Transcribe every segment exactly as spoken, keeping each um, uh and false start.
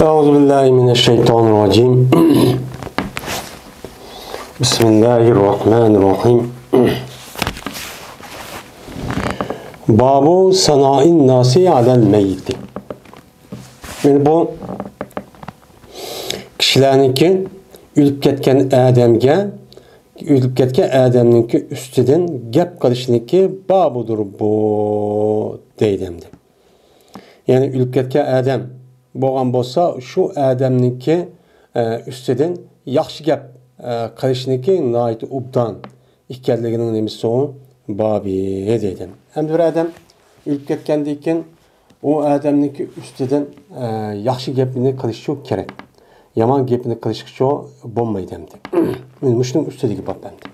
أعوذ بالله من الشيطان الرجيم. بسم الله الرحمن الرحيم. باب ثناء الناس على الميت. مانا بۇ كىشىلەرنىڭكى ئۆلۈپ كەتكەن ئادەمگە، ئۆلۈپ كەتكەن ئادەمنىڭكى ئۈستىدىن گەپ قىلىشنىڭكى بابىدۇر بۇ، دەيدۇ ئەمدى. يەنى ئۆلۈپ كەتكەن ئادەم بولغان بولسا، شۇ ئادەمنىڭكى، ئە، ئۈستىدىن ياخشى گەپ، ئە، قىلىشنىڭكى ناھايىتى ئوبدان ئىكەنلىكىنىڭ نېمىسى ئۇ؟ بابى دەيدۇ. ئەمدى بىر ئادەم ئۆلۈپ كەتكەندىن كېيىن ئۇ ئادەمنىڭكى ئۈستىدىن، ئە، ياخشى گەپنى قىلىشچۇ كېرەك. يامان گەپنى قىلىشقىچۇ بولمايدۇ ئەمدى. مانا مۇشۇنىڭ ئۈستىدىكى باب ئەمدى.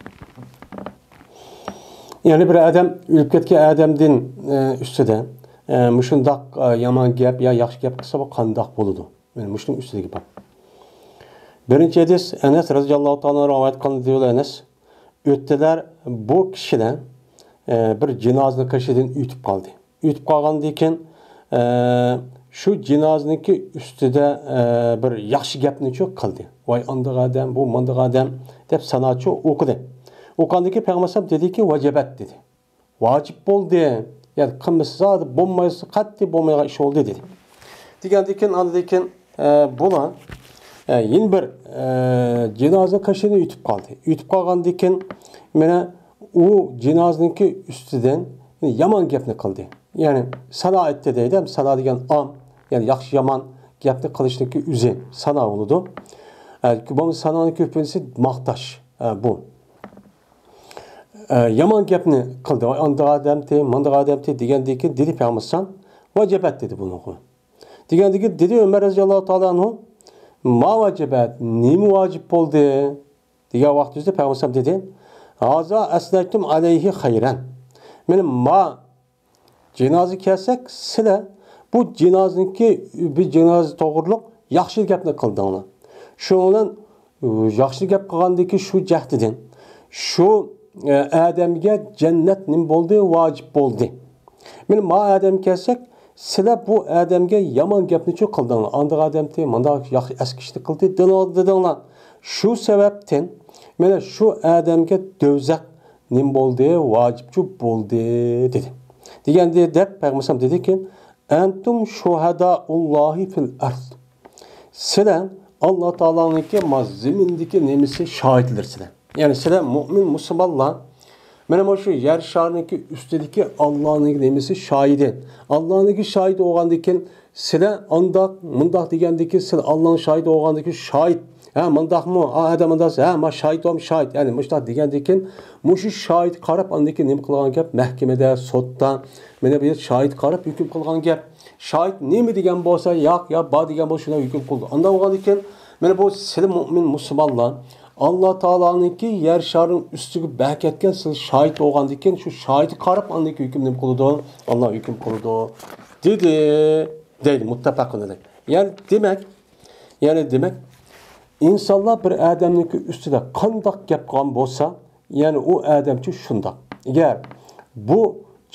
يەنى بىر ئادەم ئۆلۈپ كەتكەن ئادەمدىن، ئە، ئۈستىدە، ئە، مۇشۇنداق، ئە، يامان گەپ يا ياخشى گەپ قىلسا، بۇ قانداق بولىدۇ؟ مانا مۇشۇنىڭ ئۈستىدىكى باب. بىرىنچى ھەدىس، ئەنەس رەزىياللاھۇ تائالا ئەنھۇ رىۋايەت قىلغان، دەيدۇ ئەنەس، ئۆتتىلەر بۇ كىشىلەر، ئە، بىر جىنازىنىڭ قېشىدىن ئۆتۈپ قالدى. ئۆتۈپ قالغاندىن كېيىن، ئە، شۇ جىنازىنىڭكى ئۈستىدە، ئە، بىر ياخشى گەپنىچۇ قىلدى. ۋاي ئانداق ئادەم، بۇ مانداق ئادەم دەپ ساناچۇ ئوقۇدى. ئوقۇغاندىن كېيىن پەيغەمبەر ئەلەيھىسسالام دېدىكى، ۋەجەبەت دېدى. ۋاجىپ بولدى. يەنى قىلمىسا زادى بولمايدۇ، قەتئىي بولمايدىغان ئىش بولدى دېدى. دېگەندىن كېيىن، ئاندىن كېيىن، ئە، بۇلار، ئە، يەنە بىر، ئە، جىنازا قېشىدىن ئۆتۈپ قالدى. ئۆتۈپ قالغاندىن كېيىن مانا ئۇ جىنازىنىڭكى ئۈستىدىن يامان گەپنى قىلدى. يەنى سانا ئېيتتى دەيدۇ. سانا دېگەن ئام، يەنى ياخشى يامان گەپنى قىلىشنىڭكى ئۆزى سانا بولىدۇ. ئە، بولمىسا سانانىڭ كۆپىنچىسى ماختاش، ئە، بۇ. ئە، يامان گەپنى قىلدى. ۋاي ئانداق ئادەمتى، مانداق ئادەمتى دېگەندىن كېيىن دېدى پەيغەمبەر ئەلەيھىسسالام، ۋەجەبەت دېدى بۇنىڭغا. دېگەندىن كېيىن دېدى ئۆمەر رەزىياللاھۇ تائالا ئەنھۇ، ما ۋەجەبەت، نېمە ۋاجىپ بولدى؟ دېگەن ۋاقتىمىزدا پەيغەمبەر ئەلەيھىسسالام دېدى، ھازا ئەسنەيتۇم ئەلەيھى خەيرەن. مانا ما جىنازا كەلسەك، سىلەر بۇ جىنازىنىڭكى، بۇ جىنازا توغرۇلۇق ياخشى گەپنى قىلدىڭلار. شۇنىڭ بىلەن، ئۇ، ياخشى گەپ قىلغاندىكى شۇ جەھەتتىن، شۇ، ئە، ئادەمگە جەننەت نېمە بولدى؟ ۋاجىپ بولدى. مانا ما ئادەم كەلسەك، سىلەر بۇ ئادەمگە يامان گەپنىچۇ قىلدىڭلار. ئانداق ئادەمتى، مانداق ياخشى ئەسكى ئىشنى قىلدى، دېدىڭلار، دېدىڭلار. شۇ سەۋەبتىن مانا شۇ ئادەمگە دوزاخ نېمە بولدى؟ ۋاجىپچۇ بولدى، دېدى. دېگەندە دەپ پەيغەمبەر ئەلەيھىسسالام دېدىكى، ئەنتۇم شۇھەدائۇللاھى فىل ئەرز. سىلەر ئاللا تائالانىڭكى ما زېمىندىكى نېمىسى؟ شاھىتلىرىسىلەر. يەنى سىلەر مۆمىن مۇسۇلمانلار، مانا مۇشۇ يەر شارىنىڭكى ئۈستىدىكى ئاللانىڭكى نېمىسى؟ شاھىدى. ئاللانىڭكى شاھىدى بولغاندىن كېيىن سىلەر ئانداق، مۇنداق دېگەندىكىن، سىلەر ئاللانىڭ شاھىدى بولغاندىكىن شاھىت. ھە، مۇنداقمۇ؟ ھە، ئادەم مۇنداق، ھە، ما شاھىت بولۇم شاھىت. يەنى مۇشۇنداق دېگەندىكىن، مۇشۇ شاھىتقا قاراپ ئاندىن كېيىن نېمە قىلغان گەپ؟ مەھكىمىدە، سوتتا، مانا بۇ شاھىتقا قاراپ ھۆكۈم قىلغان گەپ. شاھىت نېمە دېگەن بولسا، ياق، يا بار دېگەن بولسا، شۇنداق ھۆكۈم قىلىدۇ. ئانداق بولغاندىكىن، مانا بۇ سىلى مۆمىن مۇسۇلمانلار، ئاللا تائالانىڭكى يەر شارىنىڭ ئۈستىگە بەركەتكەن سىلى شاھىت بولغاندىكىن، شۇ شاھىتقا قاراپ ئاندىن كېيىن ھۆكۈم نېمە قىلىدۇ؟ ئاللا ھۆكۈم قىلىدۇ، دېدى. دەيدۇ، مۇتتەپەقۇن ئەلەيھ. يەنى دېمەك، يەنى دېمەك، ئىنسانلار بىر ئادەمنىڭكى ئۈستىدە قانداق گەپ قىلغان بولسا، يەنى ئۇ ئادەمچۇ شۇنداق. ئەگەر بۇ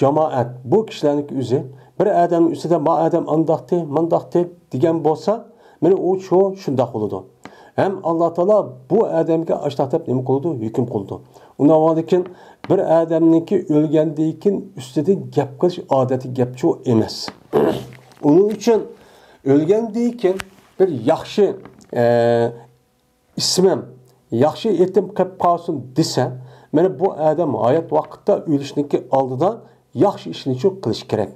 جامائەت، بۇ كىشىلەرنىڭكى ئۆزى بىر ئادەمنىڭ ئۈستىدە، ما ئادەم ئانداقتى، مانداقتى دېگەن بولسا، مانا ئۇ شۇ شۇنداق بولىدۇ. ھەم ئاللا تائالا بۇ ئادەمگە ئاشۇنداق دەپ نېمە قىلىدۇ؟ ھۆكۈم قىلىدۇ. ئۇنداق بولغاندىكىن بىر ئادەمنىڭكى ئۆلگەندىن كېيىن ئۈستىدىن گەپ قىلىش ئادەتتىكى گەپچۇ ئەمەس. ئۇنىڭ ئۈچۈن ئۆلگەندىن كېيىن بىر ياخشى، ئە، ئىسمىم، ياخشى ئېتىم قېلىپ قالسۇن دېسە، مانا بۇ ئادەم ھايات ۋاقىتتا ئۆلۈشنىڭكى ئالدىدا ياخشى ئىشنىچۇ قىلىش كېرەك.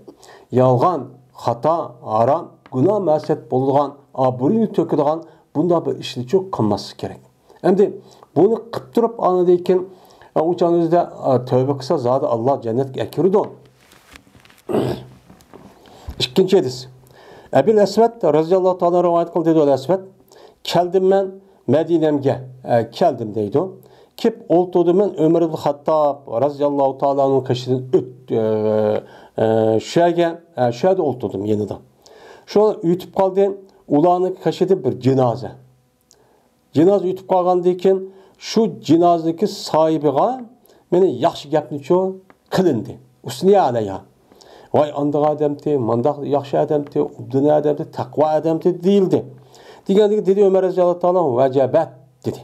يالغان، خاتا، ھارام، گۇناھ مەسىيەت بولىدىغان، ئابرۇينى تۆكىدىغان بۇنداق بىر ئىشنىچۇ قىلماسلىق كېرەك. ئەمدى بۇنى قىپ تۇرۇپ، ئاندىن كېيىن، ئە، ئۇ چاغنىڭ ئۆزىدە، ئە، تەۋبە قىلسا، زادى ئاللا جەننەتكە ئەكىرىدۇ. ئىككىنچى ھەدىس. ئەبىل ئەسۋەد رەزىياللاھۇ تائالا رىۋايەت قىلدى، دېدى ئەسۋەد. كەلدىم مەن مەدىنەمگە، ئە، كەلدىم دەيدۇ. كېلىپ ئولتۇردۇم مەن ئۆمەر ئىبن خاتتاب رەزىياللاھۇ تائالا ئەنھۇ قېشىدىن ئۆت-، ئە، ئە، شۇ يەرگە، ئە، شۇ يەردە ئولتۇردۇم يېنىدا. شۇ ئۆتۈپ قالدى، ئۇلارنىڭ قېشىدا بىر جىنازا. جىنازا ئۆتۈپ قالغاندىن كېيىن، شۇ جىنازىدىكى ساھىبىغا مانا ياخشى گەپنىچۇ قىلىندى. ئۇسنىيە ئەلەيھا. ۋاي، ئانداق ئادەمتى، مانداق ياخشى ئادەمتى، ئوبدان ئادەمتى، تەقۋا ئادەمتى دېيىلدى. دېگەندىكىن دېدى ئۆمەر رەزىياللاھۇ تائالا ئەنھۇ، ۋەجەبەت دېدى.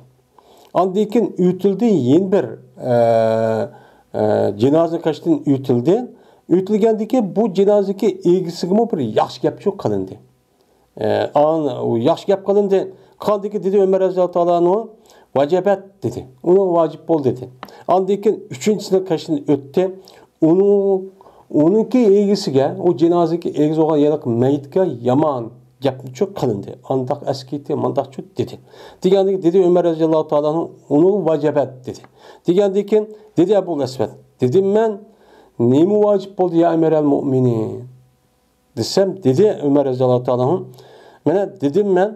ئاندىن كېيىن ئۆتۈلدى، يەنە بىر، ئە، ئە، جىنازا كاشىدىن ئۆتۈلدى. ئۆتۈلگەندىن كېيىن بۇ جىنازىدىكى ئىگىسىگىمۇ بىر ياخشى گەپ شۇ قىلىندى. ئە، ئان-، ئۇ ياخشى گەپ قىلىندى. قىلغاندىن كېيىن دېدى ئۆمەر رەزىياللاھۇ تائالا ئەنھۇ، ۋەجەبەت دېدى. ئۇنىڭغا ۋاجىپ بولدى دېدى. ئاندىن كېيىن ئۈچىنچىسىنىڭ كاشىدىن ئۆتتى. ئۇنىڭ، ئۇنىڭكى ئىگىسىگە، ئۇ جىنازىدىكى ئىگىسى بولغان يەنە مەيىتكە يامان گەپنى شۇ قىلىندى. ئانداق ئەسكىتتى، مانداق شۇ دېدى. دېگەندىن كېيىن دېدى ئۆمەر رەزىياللاھۇ تائالا ئەنھۇ، ئۇنىڭغا ۋەجەبەت دېدى. دېگەندىن كېيىن دېدى ئەبۇل ئەسۋەد، دېدىم مەن، نېمە ۋاجىپ بولدى يا ئەمىرەل مۇئمىنىن؟ دېسەم، دېدى ئۆمەر رەزىياللاھۇ تائالا ئەنھۇ، مانا دېدىم مەن،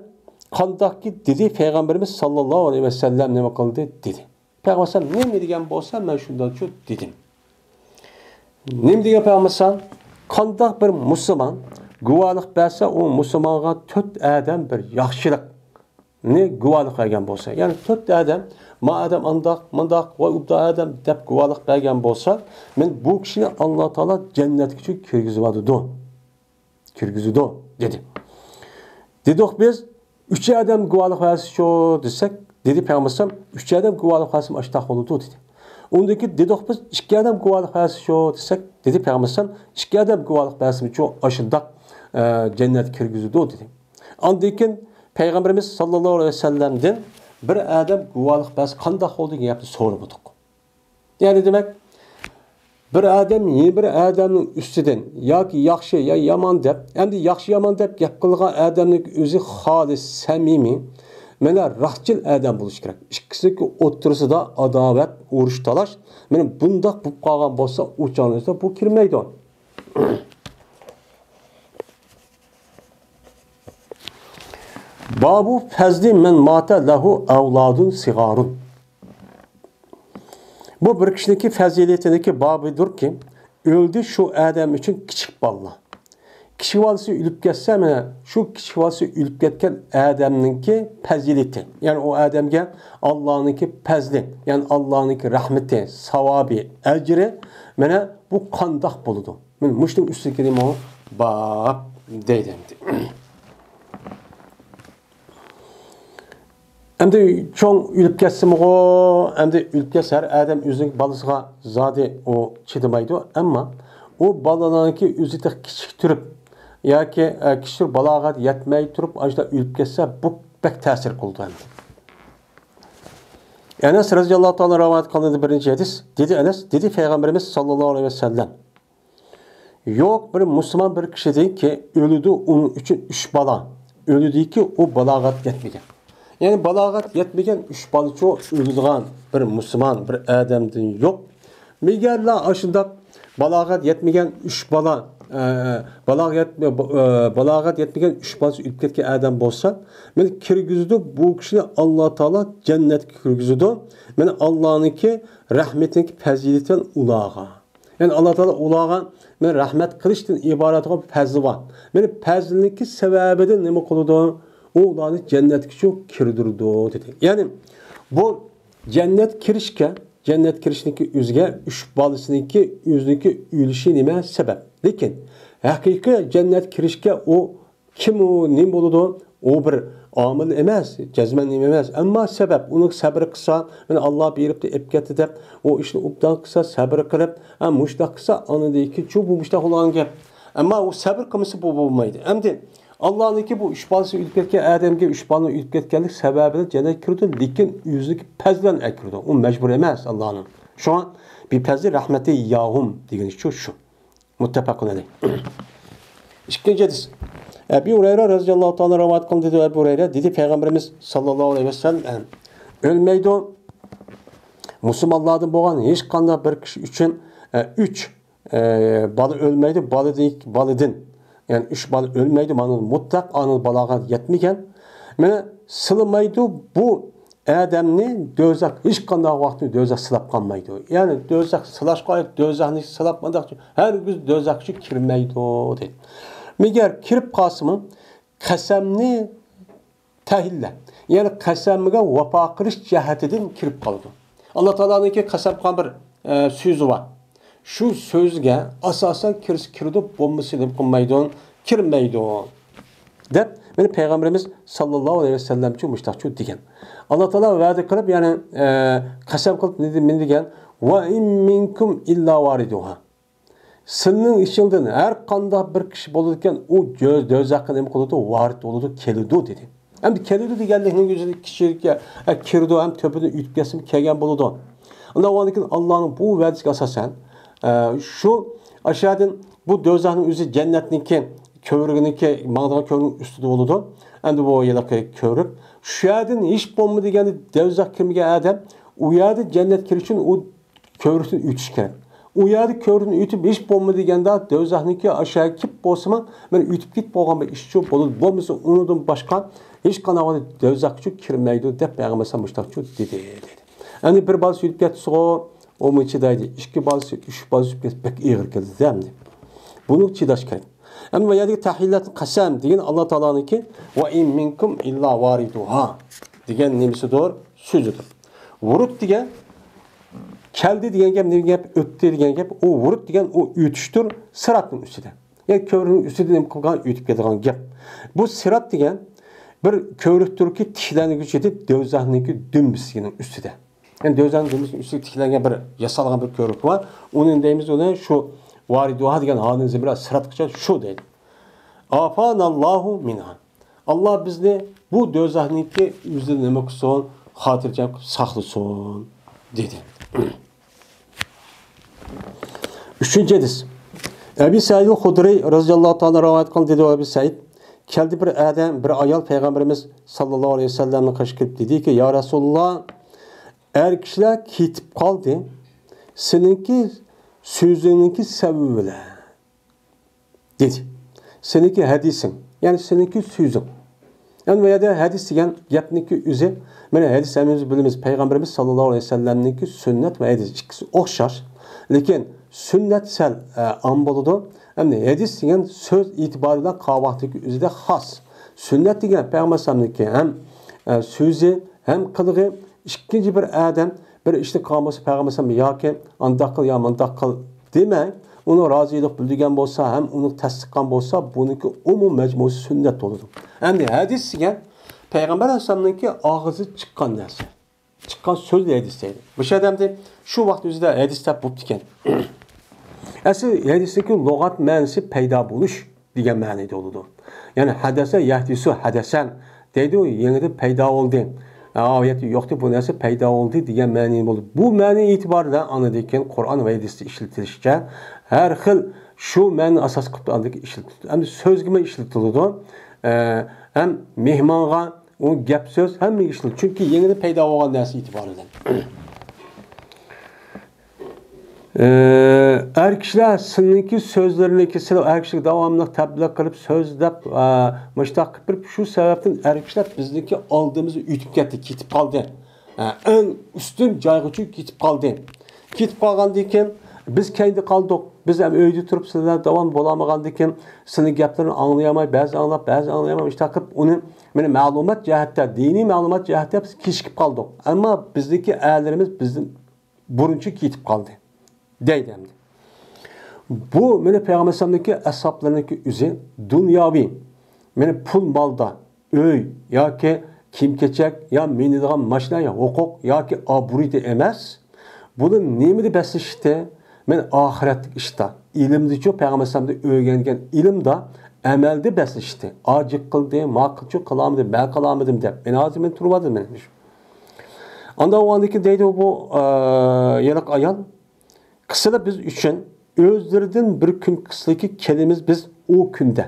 قانداقكى دېدى پەيغەمبىرىمىز ساللاللاھۇ ئەلەيھى ۋەسەللەم نېمە قىلدى دېدى. پەيغەمبەر ئەلەيھىسسالام نېمە دېگەن بولسا، مەن شۇنداقچۇ دېدىم. نېمە دېگەن پەيغەمبەر ئەلەيھىسسالام؟ قانداق بىر مۇسۇلمان گۇۋاھلىق بەرسە، ئۇ مۇسۇلمانغا تۆت ئادەم بىر ياخشىلىقنى گۇۋاھلىق بەرگەن بولسا، يەنى تۆت ئادەم، ما ئادەم ئانداق، مۇنداق، ۋاي ئۇبدا ئادەم دەپ گۇۋاھلىق بەرگەن بولسا، مەن بۇ كىشىنى ئاللا تائالا جەننەتكىچۇ كىرگۈزۈۋاتىدۇ. كىرگۈزىدۇ، دېدى. دېدۇق بىز، ئۈچ ئادەم گۇۋاھلىق بەرسىچۇ دېسەك، دېدى پەيغەمبەر ئەلەيھىسسالام، ئۈچ ئادەم گۇۋاھلىق بەرسىمۇ ئاشتاق بولىدۇ، دېدى. ئۇندىن كېيىن دېدۇق بىز، ئىككى ئادەم گۇۋاھلىق بەرسىچۇ دېسەك، دېدى پەيغەمبەر ئەلەيھىسسالام، ئىككى ئادەم گۇۋاھلىق بەرسىمۇچۇ ئاشۇنداق، ئە، جەننەتكە كىرگۈزىدۇ، دېدى. ئاندىن كېيىن پەيغەمبىرىمىز ساللاللاھۇ ئەلەيھى ۋەسەللەمدىن بىر ئادەم گۇۋاھلىق بەرسە قانداق بولىدۇ دېگەن گەپنى سورىمىدۇق. يەنى دېمەك، بىر ئادەم يەنە بىر ئادەمنىڭ ئۈستىدىن ياكى ياخشى يا يامان دەپ، ئەمدى ياخشى يامان دەپ گەپ قىلغان ئادەمنىڭ ئۆزى خالىس، سەمىمىي، مانا راستچىل ئادەم بولۇشى كېرەك. ئىككىسىنىڭ ئوتتۇرىسىدا ئاداۋەت، ئۇرۇش، تالاش، مانا بۇنداق بولۇپ قالغان بولسا، ئۇ چاغدا بۇ كىرمەيدۇ. بابۇ فەزلى مەن ماتە لەھۇ ئەۋلادۇن سىغارۇن. بۇ بىر كىشىنىڭكى پەزىلىتىنىڭكى بابىدۇركى، ئۆلدى شۇ ئادەم ئۈچۈن كىچىك بالىلار. كىچىك بالىسى ئۆلۈپ كەتسە، مانا شۇ كىچىك بالىسى ئۆلۈپ كەتكەن ئادەمنىڭكى پەزىلىتى، يەنى ئۇ ئادەمگە ئاللانىڭكى پەزلى، يەنى ئاللانىڭكى رەھمىتى، ساۋابى، ئەجرى، مانا بۇ قانداق بولىدۇ؟ مانا مۇشۇنىڭ ئۈستىدىكى نېمە باب دەيدۇ ئەمدى. ئەمدى چوڭ ئۆلۈپ كەتسىمۇغۇ، ئەمدى ئۆلۈپ كەتسە ھەر ئادەم ئۆزىنىڭ بالىسىغا زادى ئۇ چىدىمايدۇ. ئەمما ئۇ بالىنىڭكى ئۆزى تېخى كىچىك تۇرۇپ ياكى، ئە، كىچىك تۇرۇپ بالاغەت يەتمەي تۇرۇپ ئاشۇنداق ئۆلۈپ كەتسە بۇ بەك تەسىر قىلىدۇ ئەمدى. ئەنەس رەزىياللاھۇ تائالا رىۋايەت قىلىنىدۇ بىرىنچى ھەدىس. دېدى ئەنەس، دېدى پەيغەمبىرىمىز ساللاللاھۇ ئەلەيھى ۋەسەللەم. يوق بىر مۇسۇلمان بىر كىشىدىنكى ئۆلىدۇ، ئۇنىڭ ئۈچۈن ئۈچ بالا. ئۆلىدىكى ئۇ بالاغەت يەتمىگەن. يەنى بالاغەت يەتمىگەن ئۈچ بالىچۇ ئۆلىدىغان بىر مۇسۇلمان بىر ئادەمدىن يوق. مەگەرلا ئاشۇنداق بالاغەت يەتمىگەن ئۈچ بالا، ئە، بالاغەت يەتمە-، ئە، بالاغەت يەتمىگەن ئۈچ بالىسى ئۆلۈپ كەتكەن ئادەم بولسا، مانا كىرگۈزىدۇ، بۇ كىشىنى ئاللا تائالا جەننەتكە كىرگۈزىدۇ. مانا ئاللانىڭكى رەھمىتىنىڭكى پەزىلىتى ئۇلارغا. يەنى ئاللا تائالا ئۇلارغا مانا رەھمەت قىلىشتىن ئىبارەت بولغان پەزلى بار. مانا پەزلىنىڭكى سەۋەبىدىن نېمە قىلىدۇ؟ ئۇ ئۇلارنى جەننەتكىچۇ كىردۈرىدۇ، دېدى. يەنى بۇ جەننەت كىرىشكە، جەننەت كىرىشنىڭكى ئۆزىگە ئۈچ بالىسىنىڭكى ئۆزىنىڭكى ئۆلۈشى نېمە سەۋەب؟ لېكىن ھەقىقىي جەننەت كىرىشكە ئۇ كىم ئۇ، نېمە بولىدۇ؟ ئۇ بىر ئامىل ئەمەس، جەزمەن نېمە ئەمەس. ئەمما سەۋەب، ئۇنىڭ سەبرى قىلسا، مانا ئاللا بېرىپتۇ، ئېلىپ كەتتى دەپ، ئۇ ئىشنى ئوبدان قىلسا، سەبرى قىلىپ، ھە، مۇشۇنداق قىلسا، ئاندىن كېيىنچۇ بۇ مۇشۇنداق بولغان گەپ. ئەمما ئۇ سەبرى قىلمىسا، بۇ بولمايدۇ. ئەمدى ئاللانىڭكى بۇ ئۈچ بالىسى ئۆلۈپ كەتكەن ئادەمگە ئۈچ بالىنىڭ ئۆلۈپ كەتكەنلىك سەۋەبىدىن جەننەتكە كىرىدۇ، لېكىن ئۆزىنىڭكى پەزلى بىلەن ئەكىرىدۇ. ئۇ مەجبۇر ئەمەس ئاللانىڭ. شۇڭا بىپەزلى رەھمەتى ياھۇم دېگىنى شۇ، شۇ. مۇتتەپەقۇن ئەلەيھ. ئىككىنچى ھەدىس. ئەبى ھۇرەيرە رەزىياللاھۇ تائالا رىۋايەت قىلدى، دېدى ئەبۇ ھۇرەيرە، دېدى پەيغەمبىرىمىز ساللاللاھۇ ئەلەيھى ۋەسەللەم، ئۆلمەيدۇ. مۇسۇلمانلاردىن بولغان ھېچقانداق بىر كىشى ئۈچۈن، ئە، ئۈچ، ئە، بالا ئۆلمەيدۇ، بالىدىن، بالىدىن. يەنى ئۈچ بالا ئۆلمەيدۇ، مانا مۇتلەق ئانىڭ بالاغەت يەتمىگەن. مانا سىلىمايدۇ بۇ ئادەمنى دوزاخ، ھېچقانداق ۋاقىتتا دوزاخ سىلاپ قالمايدۇ. يەنى دوزاخ سىلاشقا ئايت، دوزاخنى سىلاپ مانداق، ھەرگىز دوزاخقا كىرمەيدۇ، دەيدۇ. مەگەر كىرىپ قالسىمۇ، قەسەمنى تەھىللە، يەنى قەسەمگە ۋاپا قىلىش جەھەتىدىن كىرىپ قالىدۇ. ئاللا تائالانىڭكى قەسەم قىلغان بىر، ئە، سۆزى بار. شۇ سۆزگە ئاساسەن كىرسە كىرىدۇ، بولمىسا نېمە قىلمايدۇ، كىرمەيدۇ. دەپ، مانا پەيغەمبىرىمىز ساللاللاھۇ ئەلەيھى ۋەسەللەمچۇ مۇشتاقچۇ دېگەن. ئاللا تائالا ۋەدە قىلىپ، يەنى، ئە، قەسەم قىلىپ نېمە دېگەن؟ «ۋە ئىن مىنكۇم ئىللا ۋارىدۇھا.» سىلىنىڭ ئىچىڭدىن ھەر قانداق بىر كىشى بولىدىكەن، ئۇ دۆ-، دوزاخقا نېمە قىلىدۇ؟ ۋارىد بولىدۇ، كېلىدۇ، دېدى. ئەمدى كېلىدۇ دېگەنلىكنىڭ ئۆزى كىشىگە، ئە، كىرىدۇ ھەم تۆپىدىن ئۆتۈپ كەتسىمۇ كەلگەن بولىدۇ. ئۇنداق بولغاندىكىن ئاللانىڭ بۇ ۋەدىسىگە ئاساسەن، ئە، شۇ ئاشۇ يەردىن بۇ دوزاخنىڭ ئۆزى جەننەتنىڭكى كۆۋرۈكىنىڭكى، ماڭىدىغان كۆۋرۈكنىڭ ئۈستىدە بولىدۇ. ئەمدى بۇ ھېلىقى كۆۋرۈك. شۇ يەردىن ھېچ بولمىدى دېگەندە دوزاخقا كىرمىگەن ئادەم ئۇ يەردە جەننەتكە كىرىش ئۈچۈن ئۇ كۆۋرۈكتىن ئۆتۈش كېرەك. ئۇ يەردە كۆۋرۈكتىن ئۆتۈپ ھېچ بولمىدى دېگەندە دوزاخنىڭكى ئاشۇ يەرگە كېلىپ بولسىمۇ، مانا ئۆتۈپ كېتىپ بولغان بىر ئىشچۇ بولىدۇ. بولمىسا ئۇنىڭدىن باشقا ھېچقانداق ۋاقىتتا دوزاخقىچۇ كىرمەيدۇ دەپ پەيغەمبەر ئەلەيھىسسالام مۇشتاقچۇ دېدى، دېدى. ئەمدى بىر بالىسى ئۆتۈپ كەتسىغۇ، ئۇمۇ چىدايدۇ. ئىككى بالىسى، ئۈچ بالىسى ئۆتۈپ كەتسە بەك ئېغىر كېلىدۇ ئەمدى. بۇنىڭغا چىداش كېرەك. ئەمدى بۇ يەردىكى تەھلىلاتۇل قەسەم دېگەن ئاللا تائالانىڭكى «ۋە ئىن مىنكۇم ئىللا ۋارىدۇھا» دېگەن نېمىسىدۇر؟ سۆزىدۇر. ۋۇرۇد دېگەن كەلدى دېگەن گەپ، نېمە گەپ؟ ئۆتتى دېگەن گەپ. ئۇ ۋۇرۇد دېگەن ئۇ ئۆتۈشتۇر سىراتنىڭ ئۈستىدە. يەنى كۆۋرۈكنىڭ ئۈستىدىن نېمە قىلغان؟ ئۆتۈپ كېتىدىغان گەپ. بۇ سىرات دېگەن بىر كۆۋرۈكتۇركى تىكلەنگۈچىدە دوزاخنىڭكى دۈمبىسىنىڭ ئۈستىدە. يەنى دوزاخنىڭ دۈمبىسىنىڭ ئۈستىگە تىكلەنگەن بىر ياسالغان بىر كۆۋرۈك بار. ئۇنى دەيمىز، ئۇنى شۇ ۋارىدۇھا دېگەن ھانىڭ زېمىرا سىراتقىچە شۇ دەيدۇ. ئافاناللاھۇ مىنھا. ئاللا بىزنى بۇ دوزاخنىڭكى ئۆزىدىن نېمە قىلسۇن؟ خاتىرجەم قىلىپ ساقلىسۇن، دېدى. ئۈچىنچى ھەدىس. ئەبى سەئىد خۇدرىي رەزىياللاھۇ تائالا رىۋايەت قىلغان، دېدى ئەبى سەئىد، كەلدى بىر ئادەم، بىر ئايال پەيغەمبىرىمىز ساللاللاھۇ ئەلەيھى ۋەسەللەمنىڭ قېشىغا كىرىپ دېدىكى، يا رەسۇلاللا، ئەر كىشىلەر كېتىپ قالدى، سېنىڭكى سۆزۈڭنىڭكى سەۋەبى بىلەن، دېدى. سېنىڭكى ھەدىسىڭ، يەنى سېنىڭكى سۆزۈڭ. يەنى بۇ يەردە ھەدىس دېگەن گەپنىڭكى ئۆزى، مانا ھەدىس ھەممىمىز بىلىمىز، پەيغەمبىرىمىز ساللاللاھۇ ئەلەيھى ۋەسەللەمنىڭكى سۈننەت ۋە ھەدىس ئىككىسى ئوخشاش. لېكىن سۈننەت سەل، ئە، ئام بولىدۇ. ئەمدى ھەدىس دېگەن سۆز ئېتىبارى بىلەن قاۋاقتىكى ئۆزىدە خاس. سۈننەت دېگەن پەيغەمبەر ئەلەيھىسسالامنىڭكى ھەم، ئە، سۆزى، ھەم قىلىقى، ئىككىنچى بىر ئادەم بىر ئىشنى قىلغان بولسا، پەيغەمبەر ئەلەيھىسسالام ياكى ئانداق قىل يا مۇنداق قىل دېمەي، ئۇنىڭ رازىلىق بىلدۈرگەن بولسا ھەم ئۇنى تەستىقلىغان بولسا، بۇنىڭكى ئومۇم مەجمۇسى سۈننەت بولىدۇ. ئەمدى ھەدىس دېگەن پەيغەمبەر ئەلەيھىسسالامنىڭكى ئاغزى چىققان نەرسە. چىققان سۆزنى ھەدىس دەيدۇ. مۇشۇ ئادەمدە شۇ ۋاقىت ئۆزىدە ھەدىس دەپ بوپتىكەن. ئەسلى ھەدىستىكى لۇغەت مەنىسى پەيدا بولۇش دېگەن مەنىدە بولىدۇ. يەنى ھەدەسە يەھدىسۇ ھەدەسەن دەيدۇ، يېڭىدىن پەيدا بولدى. ئاۋۇ يەردە يوقتى، بۇ نەرسە پەيدا بولدى دېگەن مەنىدە بولىدۇ. بۇ مەنە ئېتىبارى بىلەن ئاندىن كېيىن قۇرئان ۋە ھەدىستە ئىشلىتىلىشىچە ھەر خىل شۇ مەنىنى ئاساس قىلىپ ئاندىن كېيىن ئىشلىتىلىدۇ. ئەمدى سۆزگىمۇ ئىشلىتىلىدۇ. ئە، ھەم مېھمانغا ئۇ گەپ سۆز ھەممىگە ئىشلىتىلىدۇ. چۈنكى يېڭىدىن پەيدا بولغان نەرسە ئېتىبارى بىلەن. ئى، ئەر كىشىلەر سىلىنىڭكى سۆزلىرىنىڭكى، سىلى ئەر كىشىلەرگە داۋاملىق تەبلىغ قىلىپ سۆزلەپ، ئە، مۇشۇنداق قىلىپ بېرىپ، شۇ سەۋەبتىن ئەر كىشىلەر بىزنىڭكى ئالدىمىزدا ئۆتۈپ كەتتى، كېتىپ قالدى. ئە، ئەڭ ئۈستۈن جايغىچۇ كېتىپ قالدى. كېتىپ قالغاندىن كېيىن بىز كەينىدە قالدۇق. بىز ھەم ئۆيدە تۇرۇپ سىلەر داۋام بولالمىغاندىن كېيىن سىلىنىڭ گەپلىرىنى ئاڭلىيالماي، بەزى ئاڭلاپ، بەزى ئاڭلىيالماي، مۇشۇنداق قىلىپ ئۇنى، مانا، مەلۇمات جەھەتتە، دىنىي مەلۇمات جەھەتتە بىز كېچىكىپ قالدۇق. ئەمما بىزنىڭكى ئەرلىرىمىز بىزدىن بۇرۇنچە كېتىپ قالدى، دەيدۇ ئەمدى. بۇ مېنى پەيغەمبەر ئەلەيھىسسالامنىڭكى ئەسھابلىرىنىڭكى ئۆزى دۇنياۋى، مېنى پۇل مالدا، ئۆي ياكى كىيىم-كېچەك يا مىنىدىغان ماشىنا يا ھوقۇق ياكى ئابرۇيدا ئەمەس. بۇنى نېمىدە بەسلىشتى؟ مەن ئاخىرەتلىك ئىشتا، ئىلىمدىچۇ پەيغەمبەر ئەلەيھىسسالامدىن ئۆگەنگەن ئىلىمدا، ئەمەلدە بەسلىشتى. ئاجىق قىلدى، ما قىلچۇ قىلالمىدىم، مەن قىلالمىدىم دەپ. مېنى ھازىر مەن تۇرۇۋاتىمەن مەن شۇ. ئاندا ئۇنىڭدىن كېيىن دەيدۇ بۇ، ئە، ھېلىقى ئايال، قىسىلا بىز ئۈچۈن ئۆزلىرىدىن بىر كۈن قىسلىكى كېلىمىز بىز ئۇ كۈندە.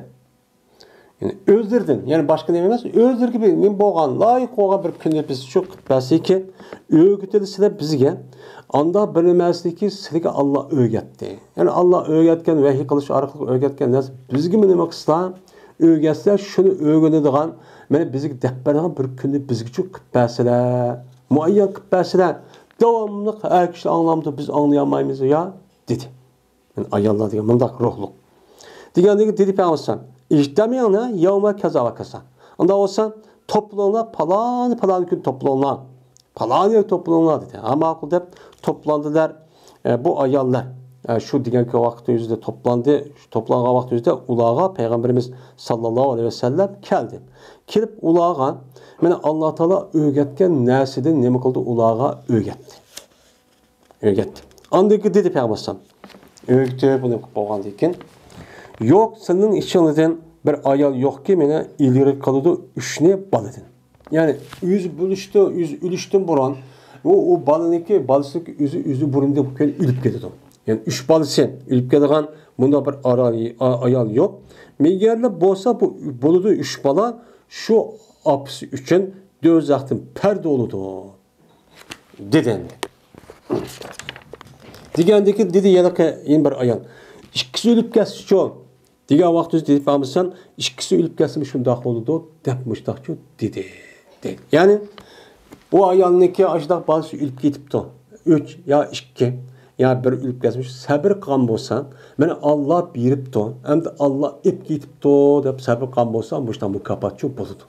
يەنى ئۆزلىرىدىن، يەنى باشقا نېمە ئەمەس، ئۆزلىرىگە بىر نېمە بولغان، لايىق بولغان بىر كۈننى بىز شۇ قىلىپ بەرسىكى، ئۆگىتىلسىلە بىزگە، ئاندا بىر نېمەسىكى سىلىگە ئاللا ئۆگەتتى. يەنى ئاللا ئۆگەتكەن، ۋەھىي قىلىش ئارقىلىق ئۆگەتكەن نەرسە بىزگىمۇ نېمە قىلسا، ئۆگەتسە، شۇنى ئۆگىنىدىغان، مانا بىزگە دەپ بەرىدىغان بىر كۈننى بىزگىچۇ قىلىپ بەرسىلە، مۇئەييەن قىلىپ بەرسىلە، داۋاملىق ھەر كىشى ئاڭلامدۇ، بىز ئاڭلىيالمايمىز يا، دېدى. يەنى ئاياللار دېگەن مۇنداق روھلۇق. دېگەندىكىن دېدى پەيغەمبەر ئەلەيھىسسالام، ئىجتەمىئنا يەۋمە كەزا ۋە كەزا. ئۇنداق بولسا، توپلىنىڭلار، پالانى، پالانى كۈنى توپلىنىڭلار. پالانى يەرگە توپلىنىڭلار دېدى. ھە، ماقۇل دەپ توپلاندىلار، ئە، بۇ ئاياللار. ئە، شۇ دېگەن ۋاقىت يۈزىدە توپلاندى. شۇ توپلانغان ۋاقىت يۈزىدە ئۇلارغا پەيغەمبىرىمىز ساللاللاھۇ ئەلەيھى ۋەسەللەم كەلدى. كېلىپ ئۇلارغا، مانا، ئاللا تائالا ئۆگەتكەن نەرسىدىن نېمە قىلدى؟ ئۇلارغا ئۆگەتتى. ئۆگەتتى. ئاندىن كېيىن دېدى پەيغەمبەر ئەلەيھىسسالام، ئۆگىتىپ، ئۇنى قىلىپ بولغاندىن كېيىن، يوق، سېنىڭ ئىچىڭدىن بىر ئايال يوقكى، مېنى ئىلگىرى قىلىدۇ ئۈچنى بالىدىن. يەنى ئۆزى بولۇشتىن، ئۆزى ئۆلۈشتىن بۇرۇن، ئۇ، ئۇ بالىنىڭكى، بالىسىنىڭكى ئۆزى، ئۆزى بۇرۇن دەپ كۆرۈپ ئۆلۈپ كېتىدۇ. يەنى ئۈچ بالىسى ئۆلۈپ كېتىدىغان مۇنداق بىر ئارا-، ئا-، ئايال يوق. مېگەرلا بولسا، بۇ، بولىدۇ ئۈچ بالا، شۇ ئاپىسى ئۈچۈن دوزاختىن پەردە بولىدۇ. دېدى ئەمدى. دېگەندىكىن دېدى يەنە، يەنە بىر ئايال. ئىككىسى ئۆلۈپ كەتسىچۇ؟ دېگەن ۋاقتىدا دېدى پەيغەمبەر، ئىككىسى ئۆلۈپ كەتسىمۇ شۇنداق بولىدۇ، دەپ مۇشتاقچۇ دېدى. دېدى. يەنى، ئۇ ئايالنىڭكى ئاشۇنداق بالىسى ئۆلۈپ كېتىپتۇ. ئۈچ يا ئىككى يا بىر ئۆلۈپ كەتسىمۇ سەبرى قىلغان بولسا، مانا ئاللا بېرىپتۇ، ئەمدى ئاللا ئېلىپ كېتىپتۇ، دەپ سەبرى قىلغان بولسا، مۇشۇنداق مۇكاپاتچۇ بولىدۇ.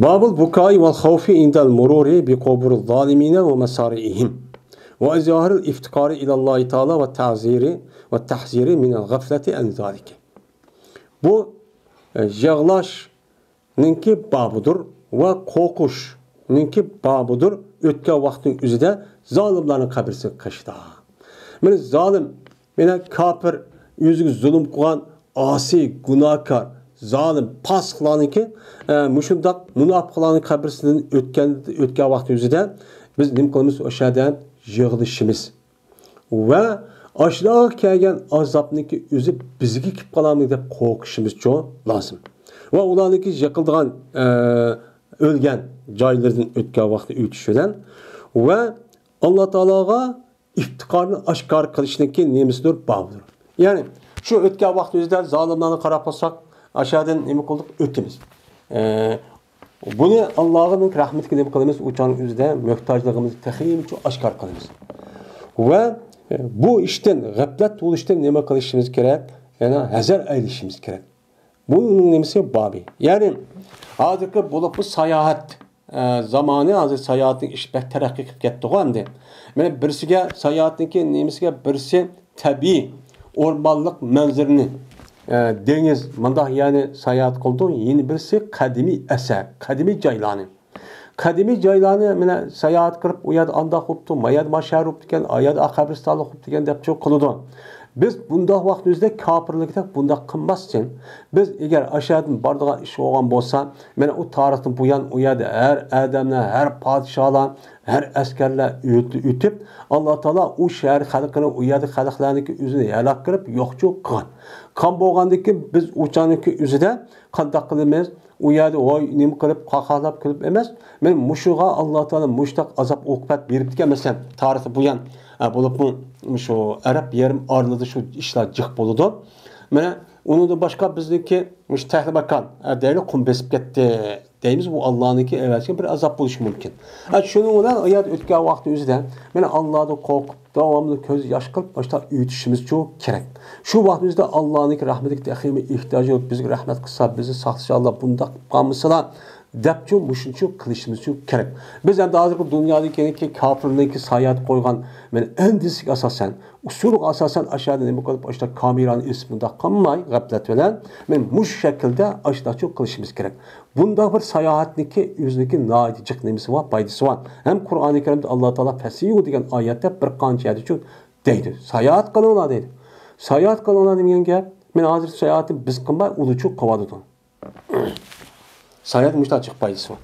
بابۇل بۇكائى ۋەل خەۋفى ئىندەل مۇرۇرى بىقۇبۇرىز زالىمىنە ۋە مەسارىئىھىم ۋە ئىزھارىل ئىفتىقارى ئىلەللاھى تائالا ۋە تەزىرى ۋە تەھزىرى مىنەل غەفلەتى ئەن زالىكە. بۇ، ئە، يىغلاشنىڭكى بابىدۇر ۋە قورقۇشنىڭكى بابىدۇر، ئۆتكەن ۋاقىتنىڭ ئۆزىدە زالىملارنىڭ قەبرىسى قېشىدا. مانا زالىم، مانا كاپىر، ئۆزىگە زۇلۇم قىلغان، ئاسىي، گۇناھكار، زالىم، پاسىقلارنىڭكى، ئە، مۇشۇنداق مۇناپىقلارنىڭ قەبرىسىدىن ئۆتكەن، ئۆتكەن ۋاقىت ئۆزىدە بىز نېمە قىلىمىز؟ ئاشۇ يەردە يىغلىشىمىز. ۋە ئاشۇلارغا كەلگەن ئازابنىڭكى ئۆزى بىزگە كېلىپ قالامدۇ دەپ قورقۇشىمىزچۇ لازىم. ۋە ئۇلارنىڭكى يىقىلىدىغان، ئە، ئۆلگەن جايلىرىدىن ئۆتكەن ۋاقىت ئۆتۈش بىلەن ۋە ئاللا تائالاغا ئىپتىقارنى ئاشكارا قىلىشنىڭكى نېمىسىدۇر، بابىدۇر. يەنى، شۇ ئۆتكەن ۋاقىت ئۆزىدە زالىملارنى قاراپ قالساق، ئاشۇ يەردىن نېمە قىلدۇق؟ ئۆتىمىز. ئە، بۇنى ئاللاغا رەھمىتىگە نېمە قىلىمىز؟ ئۇ چاغنىڭ ئۆزىدە موھتاجلىقىمىزنى تېخىمۇ ئاشكارا قىلىمىز. ۋە، ئە، بۇ ئىشتىن، غەپلەت بولۇشتىن نېمە قىلىشىمىز كېرەك؟ يەنى ھەزەر ئەيلىشىمىز كېرەك. بۇنىڭ نېمىسى بابى؟ يەنى ھازىرقى بولۇپمۇ ساياھەت، ئە، زامانى، ھازىر ساياھەتنىڭ ئىشى بەك تەرەققىي قىلىپ كەتتىغۇ ئەمدى. مانا بىرسىگە ساياھەتنىڭكى نېمىسىگە، بىرسى تەبىئىي ئورمانلىق مەنزىرىنى، ئە، دېڭىز، مۇنداق يەرنى ساياھەت قىلىدۇ، يەنە بىرسى قەدىمىي ئەسەر، قەدىمىي جايلارنى. قەدىمىي جايلارنى مانا ساياھەت قىلىپ، ئۇ يەردە ئانداق بوپتۇ، ما يەردە ما شەھەر بوپتىكەن، ئا يەردە ئا قەبرىستانلىق بوپتىكەن دەپ چوق قىلىدۇ. بىز بۇنداق ۋاقىت ئۆزىدە كاپىرلىقتەك بۇنداق قىلماستىن، بىز ئەگەر ئاشۇ يەردىن بارىدىغان ئىش بولغان بولسا، مانا ئۇ تارىختىن بۇيان ئۇ يەردە ھەر ئادەملەر، ھەر پادىشاھلار، ھەر ئەسكەرلەر ئۆت-، ئۆتۈپ، ئاللا تائالا ئۇ شەھەر خەلقىنى، ئۇ يەردىكى خەلقلەرنىڭكى ئۆزىنى ھالاك قىلىپ يوقچۇ قىلغان. قان بولغاندىن كېيىن بىز ئۇ چاغنىڭكى ئۆزىدە قانداق قىلىمىز؟ ئۇ يەردە ۋاي نېمە قىلىپ، قاقاقلاپ كۈلۈپ ئەمەس. مانا مۇشۇغا ئاللا تائالا مۇشتاق ئازاب ئوقۇبەت بېرىپتىكەن. مەسىلەن، تارىختا بۇيان، ئە، بولۇپمۇ شۇ ئەرەب يېرىم ئارىلىدا شۇ ئىشلار جىق بولىدۇ. مانا ئۇنىڭدىن باشقا بىزنىڭكى مۇشۇ تەھلىماكان، ئە، دەيلى قۇم بېسىپ كەتتى دەيمىز، بۇ ئاللانىڭكى ئەۋەتكەن بىر ئازاب بولۇشى مۇمكىن. ئە، شۇنىڭ بىلەن ئۇ يەردە ئۆتكەن ۋاقىتنىڭ ئۆزىدە مانا ئاللادىن قورقۇپ، داۋاملىق كۆز ياش قىلىپ، مۇشۇنداق ئۆتۈشىمىزچۇ كېرەك. شۇ ۋاقىتىمىزدا ئاللانىڭكى رەھمىتىگە تېخىمۇ ئېھتىياج بولۇپ، بىزگە رەھمەت قىلسا، بىزنى ساقلىسا، ئاللا بۇنداق قىلىپ قالمىسىلا، دەپچۇ، مۇشۇنچۇ قىلىشىمىزچۇ كېرەك. بىز ئەمدى ھازىرقى دۇنيادىكى كاپىرلىرنىڭكى ساياھەت قويغان مانا ئەندىزىگە ئاساسەن، ئۇسۇلغا ئاساسەن، ئاشۇ يەردە نېمە قىلىپ، ئاشۇنداق كامېرانى ئېلىپ، بۇنداق قىلماي، غەپلەت بىلەن، مانا مۇشۇ شەكىلدە ئاشۇنداقچۇ قىلىشىمىز كېرەك. بۇنداق بىر ساياھەتنىڭكى ئۆزىنىڭكى ناھايىتى جىق نېمىسى بار، پايدىسى بار. ھەم قۇرئانى كەرىمدە ئاللا تائالا فەسىھۇ دېگەن ئايەتتە بىر قانچە يەردىچۇ دەيدۇ. ساياھەت قىلىڭلار دەيدۇ. ساياھەت قىلىڭلار دېگەن گەپ، مانا ھازىر ساياھەتنى بىز قىلماي، ئۇلارچۇ قىلىۋاتىدۇ. ساياھەت مۇشۇنداق جىق پايدىسى بار.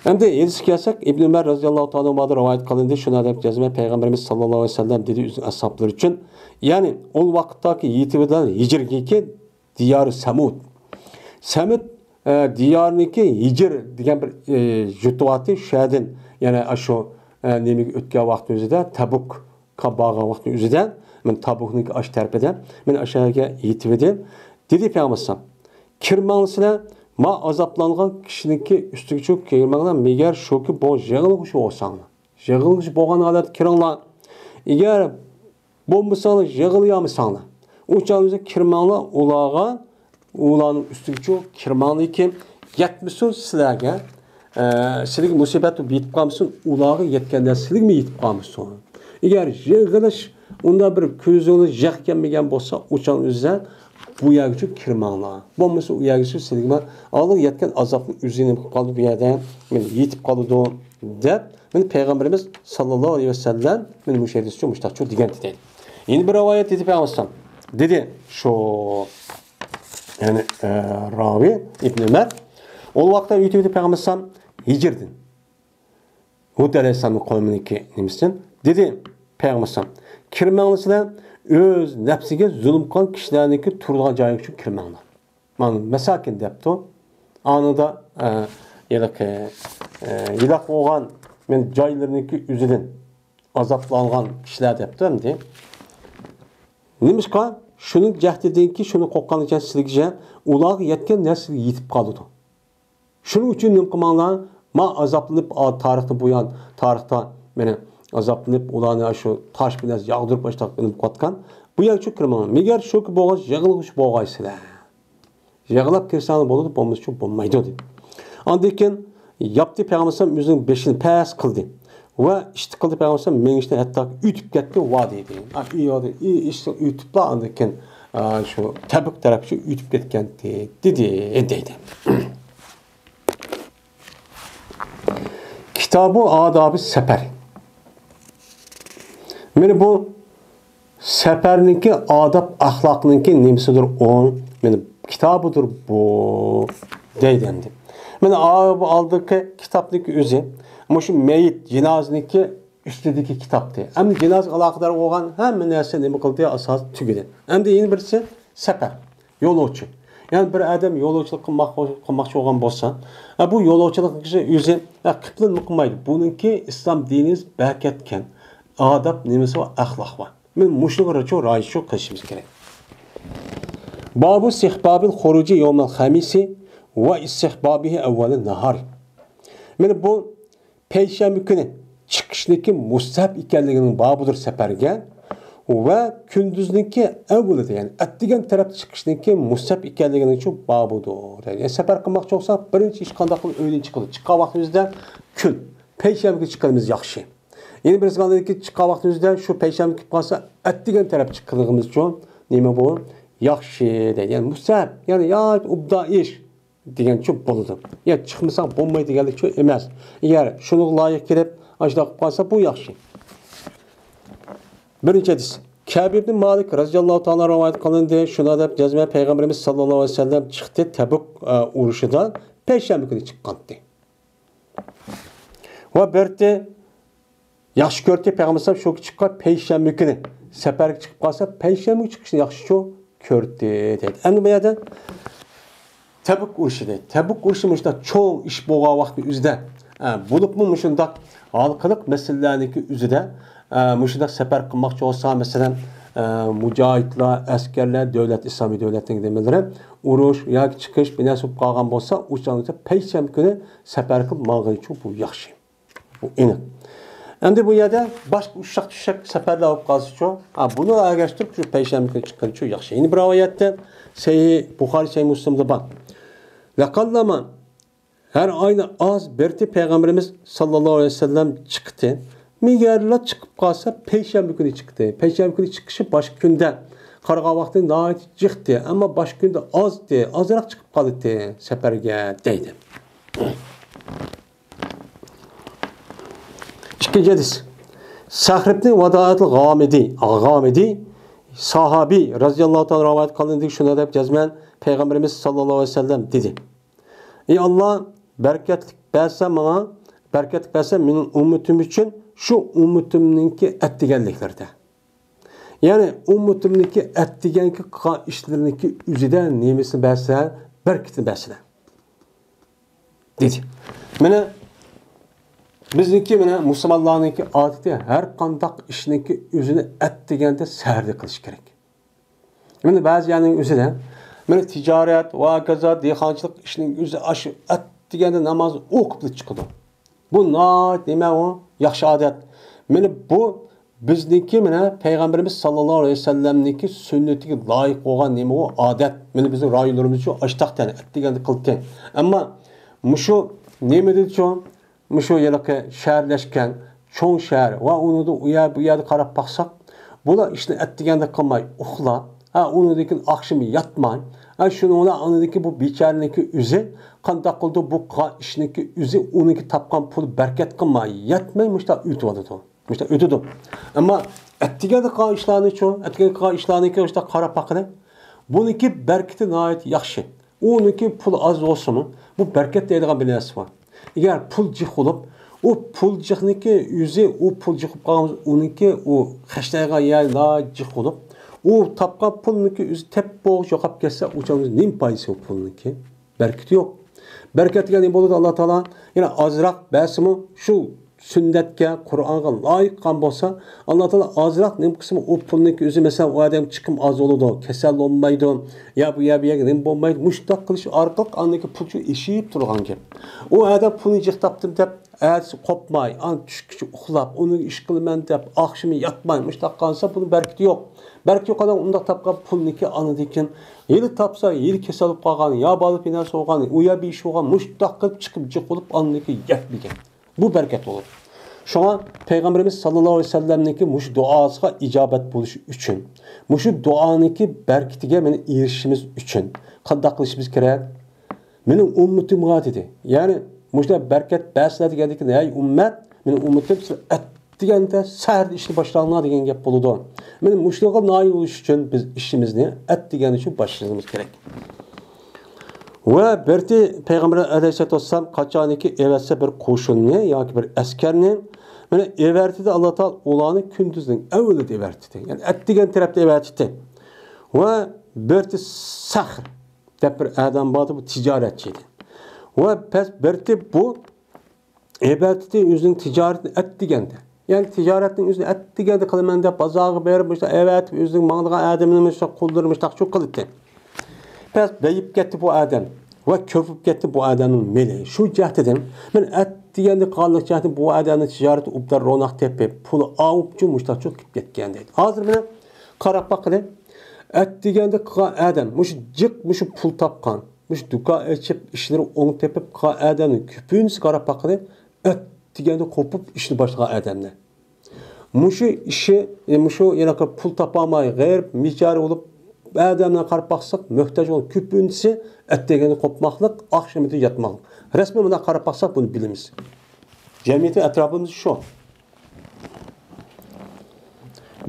ئەمدى ھەدىسكە كەلسەك، ئىبن ئۆمەر رازىياللاھۇ تائالا ئانھۇمدىن رىۋايەت قىلىندى، شۇنداق دەپ جەزمەن پەيغەمبىرىمىز ساللاللاھۇ ئەلەيھى ۋەسەللەم دېدى ئۆزىنىڭ ئەسھابلىرى ئۈچۈن، يەنى ئۇ ۋاقىتتاكى يېتىۋىدىن ھىجرىگىكى دىيارى سەمۇد. سەمۇد، ئە، دىيارىنىڭكى ھىجر دېگەن بىر، ئە، يۇرتى بارتى، شۇ يەردىن، يەنى ئاشۇ، ئە، نېمىگە ئۆتكەن ۋاقىت ئۆزىدە، تەبۇكقا بارغان ۋاقىت ئۆزىدە، مانا تەبۇكنىڭكى ئاش تەرىپىدە، مانا ئاشۇ يەرگە يېتىۋىدى. دېدى پەيغەمبەر ئەلەيھىسسالام، كىرمەڭلار سىلەر، ما ئازابلانغان كىشىنىڭكى ئۈستىگىچۇ كىرمەڭلار، مەگەر شۇكى بۇ يىغلىغۇچى بولساڭلار. يىغلىغۇچى بولغان ھالەتتە كىرىڭلار. ئەگەر بولمىساڭلار، يىغلىيالمىساڭلار، ئۇ چاغدا كىرمەڭلار ئۇلارغا، ئۇلارنىڭ ئۈستىگىچۇ كىرمەڭلاركى يەتمىسۇن سىلەرگە، ئە، سىلەرگە مۇسىبەت يېتىپ قالمىسۇن، ئۇلارغا يەتكەندە سىلەرگىمۇ يېتىپ قالمىسۇن. ئەگەر يىغىلىش ئۇنداق بىر كۆزىڭىز ياق كەلمىگەن بولسا، ئۇ چاغنىڭ ئۆزىدە بۇ يەرگىچە كىرمەڭلار. بولمىسا ئۇ يەرگىچە سىلىگە ئالدىغا يەتكەن ئازابنىڭ ئۆزى نېمە قىلىپ قالىدۇ بۇ يەردە؟ مانا يېتىپ قالىدۇ، دەپ، مانا پەيغەمبىرىمىز ساللاللاھۇ ئەلەيھى ۋەسەللەم مانا مۇشۇ ھەدىستە مۇشۇنداق دېگەن دېدى. يەنە بىر رىۋايەت دېدى پەيغەمبەر، دېدى شۇ، يەنى، ئە، راۋى ئىبن ئۆمەر، ئۇ ۋاقىتتا ئۆتۈۋىدى پەيغەمبەر ھىجردىن. ھۇد ئەلەيھىسسالامنىڭ قوۋمىنىڭكى نېمىسىدىن؟ دېدى پەيغەمبەر، كىرمەڭلار سىلەر ئۆز نەپسىگە زۇلۇم قىلغان كىشىلەرنىڭكى تۇرىدىغان جايى ئۈچۈن كىرمەڭلار. مانا مەساكىن دەپتۇ. ئانىدا، ئە، ھېلىقى، ئە، ھېلاك بولغان مەن جايلىرىنىڭكى ئۆزىدىن ئازابلانغان كىشىلەر دەپتۇ ئەمدى. نېمىشقا؟ شۇنىڭ جەھدىدىنكى شۇنى قوققانغىچە سىلىگىچە ئۇلارغا يەتكەن نەرسە يېتىپ قالىدۇ. شۇنىڭ ئۈچۈن نېمە قىلماڭلار؟ ما ئازابلىنىپ، ئا، تارىختىن بۇيان، تارىختا مانا ئازابلىنىپ، ئۇلارنى شۇ تاش بىلەن ياغدۇرۇپ، ئاشتاق ئېلىپ قاتقان. بۇ يەرگە چۈ كىرمەڭلار. مەگەر شۇكى بولغاچ يىغلىغۇچى بولغايسىلەر. يىغلاپ كىرسەڭلار بولىدۇ، بولمىسىچۇ بولمايدۇ، دېدى. ئاندىن كېيىن ياپتى پەيغەمبەر ئۆزىنىڭ بېشىنى پەس قىلدى. ۋە ئىشتە قىلدى پەيغەمبەر مېڭىشتىن ھەتتا ئۆتۈپ كەتتى، ۋا دېدى. ئا، ئى، ئى، ئىشتە ئۆتۈپلا ئاندىن كېيىن، ئا، شۇ تەبۇك تەرەپكە ئۆتۈپ كەتكەنتى، دېدى، دەيدۇ. كىتابۇ ئادابى سەپەر. مانا بۇ سەپەرنىڭكى ئاداب ئەخلاقنىڭكى نېمىسىدۇر ئۇ؟ مانا كىتابىدۇر بۇ، دەيدۇ ئەمدى. مانا ئا-، بۇ ئالدىكى كىتابنىڭكى ئۆزى مۇشۇ مەيىت جىنازىنىڭكى ئۈستىدىكى كىتابتى. ئەمدى جىنازىگە ئالاقىدار بولغان ھەممە نەرسە نېمە قىلدى؟ ئاساس تۈگىدى. ئەمدى يەنە بىرسى سەپەر. يولۇچى. يەنى بىر ئادەم يولۇچىلىق قىلماق، قىلماقچى بولغان بولسا، ھە، بۇ يولۇچىلىق ئۆزى، ھە، قىپلىنىمۇ قىلمايدۇ. بۇنىڭكى ئىسلام دىنىمىز بەركەتكەن ئاداب نېمىسى بار، ئەخلاق بار. مەن مۇشۇنىڭغا رىچو، رايىچو قىلىشىمىز كېرەك. بابۇ ئىستىھبابىل خۇرۇجى يومەل خەمىسى ۋە ئىستىھبابىھى ئەۋۋەلى ناھار. مانا بۇ پەيشەنبە كۈنى چىقىشنىڭكى مۇستەھەب ئىكەنلىكىنىڭ بابىدۇر سەپەرگە ۋە كۈندۈزنىڭكى ئەۋۋىلىدە، يەنى ئەتىگەن تەرەپتە چىقىشنىڭكى مۇستەھەب ئىكەنلىكىنىڭچۇ بابىدۇر. يەنى سەپەر قىلماقچى بولساق، بىرىنچى ئىش قانداق قىلىپ ئۆيدىن چىقىدۇ؟ چىققان ۋاقتىمىزدا كۈن، پەيشەنبە كۈنى چىققىنىمىز ياخشى. يەنە بىرسى ئاندىن كېيىن چىققان ۋاقتىمىزدا شۇ پەيشەنبە كېلىپ قالسا، ئەتىگەن تەرەپ چىققىنىمىزچۇ نېمە بۇ؟ ياخشى دەيدۇ. يەنى مۇستەھەب، يەنى يا ئوبدان ئىش. دېگەنچۇ بولىدۇ. يا چىقمىساڭ بولمايدۇ دېگەنلىكچۇ ئەمەس. ئەگەر شۇنىڭغا لايىق كېلىپ، ئاشۇنداق قىلىپ قالسا، بۇ ياخشى. بىرىنچى ھەدىس. كەب ئىبن مالىك رەزىياللاھۇ تائالا رىۋايەت قىلىندى. شۇنداق دەپ جەزمەن پەيغەمبىرىمىز ساللاللاھۇ ئەلەيھى ۋەسەللەم چىقتى، تەبۇك، ئە، ئۇرۇشىدا پەيشەنبە كۈنى چىققانتى. ۋە بىرتى ياخشى كۆردى، پەيغەمبەر ئەلەيھىسسالام شۇ چىققان پەيشەنبە كۈنى سەپەرگە چىقىپ قالسا، پەيشەنبە چىقىشنى ياخشىچۇ كۆردى، دەيدۇ. ئەمدى بۇ يەردە تەبۇك ئۇرۇشى دەيدۇ. تەبۇك ئۇرۇشى مۇشۇنداق چوڭ ئىش بولغان ۋاقىتنىڭ ئۆزىدە، ئە، بولۇپمۇ مۇشۇنداق ھالقىلىق مەسىلىلەرنىڭكى ئۆزىدە، ئە، مۇشۇنداق سەپەر قىلماقچى بولسا، مەسىلەن، ئە، مۇجاھىدلار، ئەسكەرلەر، دۆلەت، ئىسلامىي دۆلەتنىڭ نېمىلىرى، ئۇرۇش ياكى چىقىش بىر نەرسە بولۇپ قالغان بولسا، ئۇ چاغدا پەيشەنبە كۈنى سەپەر قىلىپ ماڭغىنىچۇ بۇ ياخشى. بۇ ئېنىق. ئەمدى بۇ يەردە باشقا ئۇششاق-چۈششەك سەپەرلەر بولۇپ قالسىچۇ؟ ھا، بۇنى ئەگەشتۈرۈپ شۇ پەيشەنبە كۈنى چىققىنىچۇ ياخشى. يەنە بىر رىۋايەتتە سەھىھ بۇخارى، سەھىھ مۇسلىمدا بار. لەقەللەما، ھەر ئاينى ئاز بىرتى پەيغەمبىرىمىز ساللاللاھۇ ئەلەيھى ۋەسەللەم چىقتى. مىگەرلا چىقىپ قالسا، پەيشەنبە كۈنى چىقتى. پەيشەنبە كۈنى چىقىشى باشقا كۈندە قارىغان ۋاقتى ناھايىتى جىقتى. ئەمما باشقا كۈندە ئازتى، ئازراق چىقىپ قالاتتى سەپەرگە، دەيدۇ. ئىككىنچى ھەدىس. سەخر ئىبنى ۋادائەتىل غامىدى، غامىدى ساھابى رەزىياللاھۇ تائالا رىۋايەت قىلىندى، شۇنداق دەپ جەزمەن پەيغەمبىرىمىز ساللاللاھۇ ئەلەيھى ۋەسەللەم دېدى: ئى ئاللا، بەرىكەتلىك بەرسە ماڭا، بەرىكەتلىك بەرسە مېنىڭ ئۈممىتىم ئۈچۈن شۇ ئۈممىتىمنىڭكى ئەتىگەنلىكلىرىدە. يەنى ئۈممىتىمنىڭكى ئەتىگەنكى قىلغان ئىشلىرىنىڭكى ئۆزىدە نېمىسىنى بەرسە، بەرىكىتىنى بەرسىلە. دېدى. مانا بىزنىڭكى، مانا مۇسۇلمانلارنىڭكى ئادىتى، ھەر قانداق ئىشنىڭكى ئۆزىنى ئەتىگەندە سەھەردە قىلىش كېرەك. مانا بەزى يەرنىڭ ئۆزىدە، مانا تىجارەت ۋە ھاكازا دېھقانچىلىق ئىشىنىڭ ئۆزى ئاشۇ ئەتىگەندە ناماز ئوقۇپلا چىقىدۇ. بۇ ناھايىتى نېمە ئۇ؟ ياخشى ئادەت. مانا بۇ بىزنىڭكى، مانا پەيغەمبىرىمىز ساللاللاھۇ ئەلەيھى ۋەسەللەمنىڭكى سۈننىتىگە لايىق بولغان نېمە ئۇ؟ ئادەت. مانا بىزنىڭ رايونلىرىمىزچۇ ئاشتاق تەنە ئەتىگەندە قىلتى. ئەمما مۇشۇ نېمىدىچۇ؟ مۇشۇ ھېلىقى شەھەرلەشكەن، چوڭ شەھەر ۋە ئۇنىڭدا ئۇ يەر، بۇ يەردە قاراپ باقساق، بۇلار ئىشنى ئەتىگەندە قىلماي ئۇخلاپ، ھە، ئۇنىڭدىن كېيىن ئاخشىمى ياتماي، ھە، شۇنىڭ بىلەن ئاندىن كېيىن بۇ بىچارىنىڭكى ئۆزى قانداق قىلىدۇ، بۇ قىلغان ئىشنىڭكى ئۆزى، ئۇنىڭكى تاپقان پۇلى بەرىكەت قىلماي، ياتماي مۇشۇنداق ئۆتۈۋالىدۇ. مۇشۇنداق ئۆتىدۇ. ئەمما ئەتىگەندە قىلغان ئىشلارنىچۇ، ئەتىگەندە قىلغان ئىشلارنىڭكى مۇشۇنداق قاراپ باققىلى. بۇنىڭكى بەرىكىتى ناھايىتى ياخشى. ئۇنىڭكى پۇل ئاز بولسىمۇ، بۇ بەرىكەت دەيدىغان بىر نەرسە بار. ئەگەر پۇل جىق بولۇپ، ئۇ پۇل جىقنىڭكى ئۆزى، ئۇ پۇل جىق بولۇپ قالغان، ئۇنىڭكى ئۇ خەجلەيدىغان يەرى ناھايىتى جىق بولۇپ، ئۇ تاپقان پۇلنىڭكى ئۆزى تەپ بولغۇچە يوقاپ كەتسە، ئۇ چاغدا نېمە پايدىسى بار پۇلنىڭكى؟ بەرىكىتى يوق. بەرىكەت دېگەن نېمە بولىدۇ؟ ئاللا تائالا يەنە ئازراق بەرسىمۇ، شۇ سۈننەتكە، قۇرئانغا لايىق قىلغان بولسا، ئاللا تائالا ئازراق نېمە قىلسىمۇ، ئۇ پۇلنىڭكى ئۆزى، مەسىلەن، ئۇ ئادەم چىقىم ئاز بولىدۇ، كېسەل بولمايدۇ، يا بۇ يەر، بۇ يەرگە نېمە بولمايدۇ، مۇشۇنداق قىلىش ئارقىلىق ئاندىن كېيىن پۇلچۇ ئېشىپ تۇرغان گەپ. ئۇ ئادەم پۇلنى جىق تاپتىم دەپ، ئەتىسى قوپماي، ئانا چۈشكىچە ئۇخلاپ، ئۇنى ئىش قىلىمەن دەپ، ئاخشىمى ياتماي، مۇشۇنداق قىلسا، بۇنىڭ بەرىكىتى يوق. بەرىكىتى يوق، قانداق ئۇنداق تاپقان پۇلنىكى ئاندىن كېيىن ھېلى تاپسا، ھېلى كېسەل بولۇپ قالغان، يا بالا بىناسى بولغان، ئۇ يەر بىر ئىش بولغان، مۇشۇنداق قىلىپ چىقىپ جىق بولۇپ، ئاندىن كېيىن يەپ بېگەن. بۇ بەرىكەت بولىدۇ. شۇڭا پەيغەمبىرىمىز ساللاللاھۇ ئەلەيھى ۋەسەللەمنىڭكى مۇشۇ دۇئاسىغا ئىجابەت بولۇش ئۈچۈن، مۇشۇ دۇئانىڭكى بەرىكىتىگە مانا ئېرىشىشىمىز ئۈچۈن قانداق قىلىشىمىز كېرەك؟ مېنىڭ ئۈممىتىمغا دېدى. يەنى مۇشۇنداق بەرىكەت بەرسىلەر دېگەندىكىن، ھەي ئۈممەت، مېنىڭ ئۈممىتىم، سىلەر ئەتىگەندە سەھەردە ئىشنى باشلاڭلار دېگەن گەپ بولىدۇ. مانا مۇشۇنىڭغا نائىل بولۇش ئۈچۈن بىز ئىشىمىزنى ئەتىگەندە شۇ باشلىشىمىز كېرەك. ۋە بىرتى پەيغەمبەر ئەلەيھىسسالاتۇ ۋەسسالام قاچانكى ئەۋەتسە بىر قوشۇننى ياكى بىر ئەسكەرنى، مانا ئەۋەتتى، ئاللا تائالا ئۇلارنى كۈندۈزنىڭ ئەۋۋىلىدە ئەۋەتتى. يەنى ئەتىگەن تەرەپتە ئەۋەتتى. ۋە بىرتى سەخر دەپ بىر ئادەم بار ئىدى، بۇ تىجارەتچى ئىدى. ۋە پەس بىرتى بۇ ئەۋەتتى ئۆزىنىڭ تىجارىتىنى ئەتىگەندە. يەنى تىجارەتنىڭ ئۆزىنى ئەتىگەندە قىلىمەن دەپ بازارغا بېرىپ، مۇشۇ ئەۋەتىپ ئۆزىنىڭ ماڭىدىغان ئادىمىنى، مۇشۇ قۇللىرىنى مۇشۇنداق شۇ قىلاتتى. پەس بېيىپ كەتتى بۇ ئادەم ۋە كۆپىيىپ كەتتى بۇ ئادەمنىڭ مېلى. شۇ جەھەتتىن مەن ئەتىگەندە قالغان جەھەتتىن بۇ ئادەمنىڭ تىجارىتى ئوبدان روناق تېپىپ، پۇلى ئاۋۇپچۇ مۇشۇنداق شۇ قىلىپ كەتكەن دەيدۇ. ھازىر مانا قاراپ باققىلى. ئەتىگەندە قىلغان ئادەم، مۇشۇ جىق، مۇشۇ پۇل تاپقان، مۇشۇ دۇكان ئېچىپ، ئىشلىرى ئوڭ تېپىپ قىلغان ئادەمنىڭ كۆپىنچىسى قاراپ باققىلى، ئەتىگەندە قوپۇپ ئىشنى باشلىغان ئادەملەر. مۇشۇ ئىشى، مۇشۇ ھېلىقى پۇل تاپالماي، غېرىب، بىچارە بولۇپ، ئادەملەرگە قاراپ باقساق، موھتاج بولغان كۆپىنچىسى ئەتىگەندە قوپماقلىق، ئاخشىمىدا ياتماقلىق. رەسمىي مۇنداق قاراپ باقساق، بۇنى بىلىمىز. جەمئىيەتتە ئەتراپىمىزدا شۇ.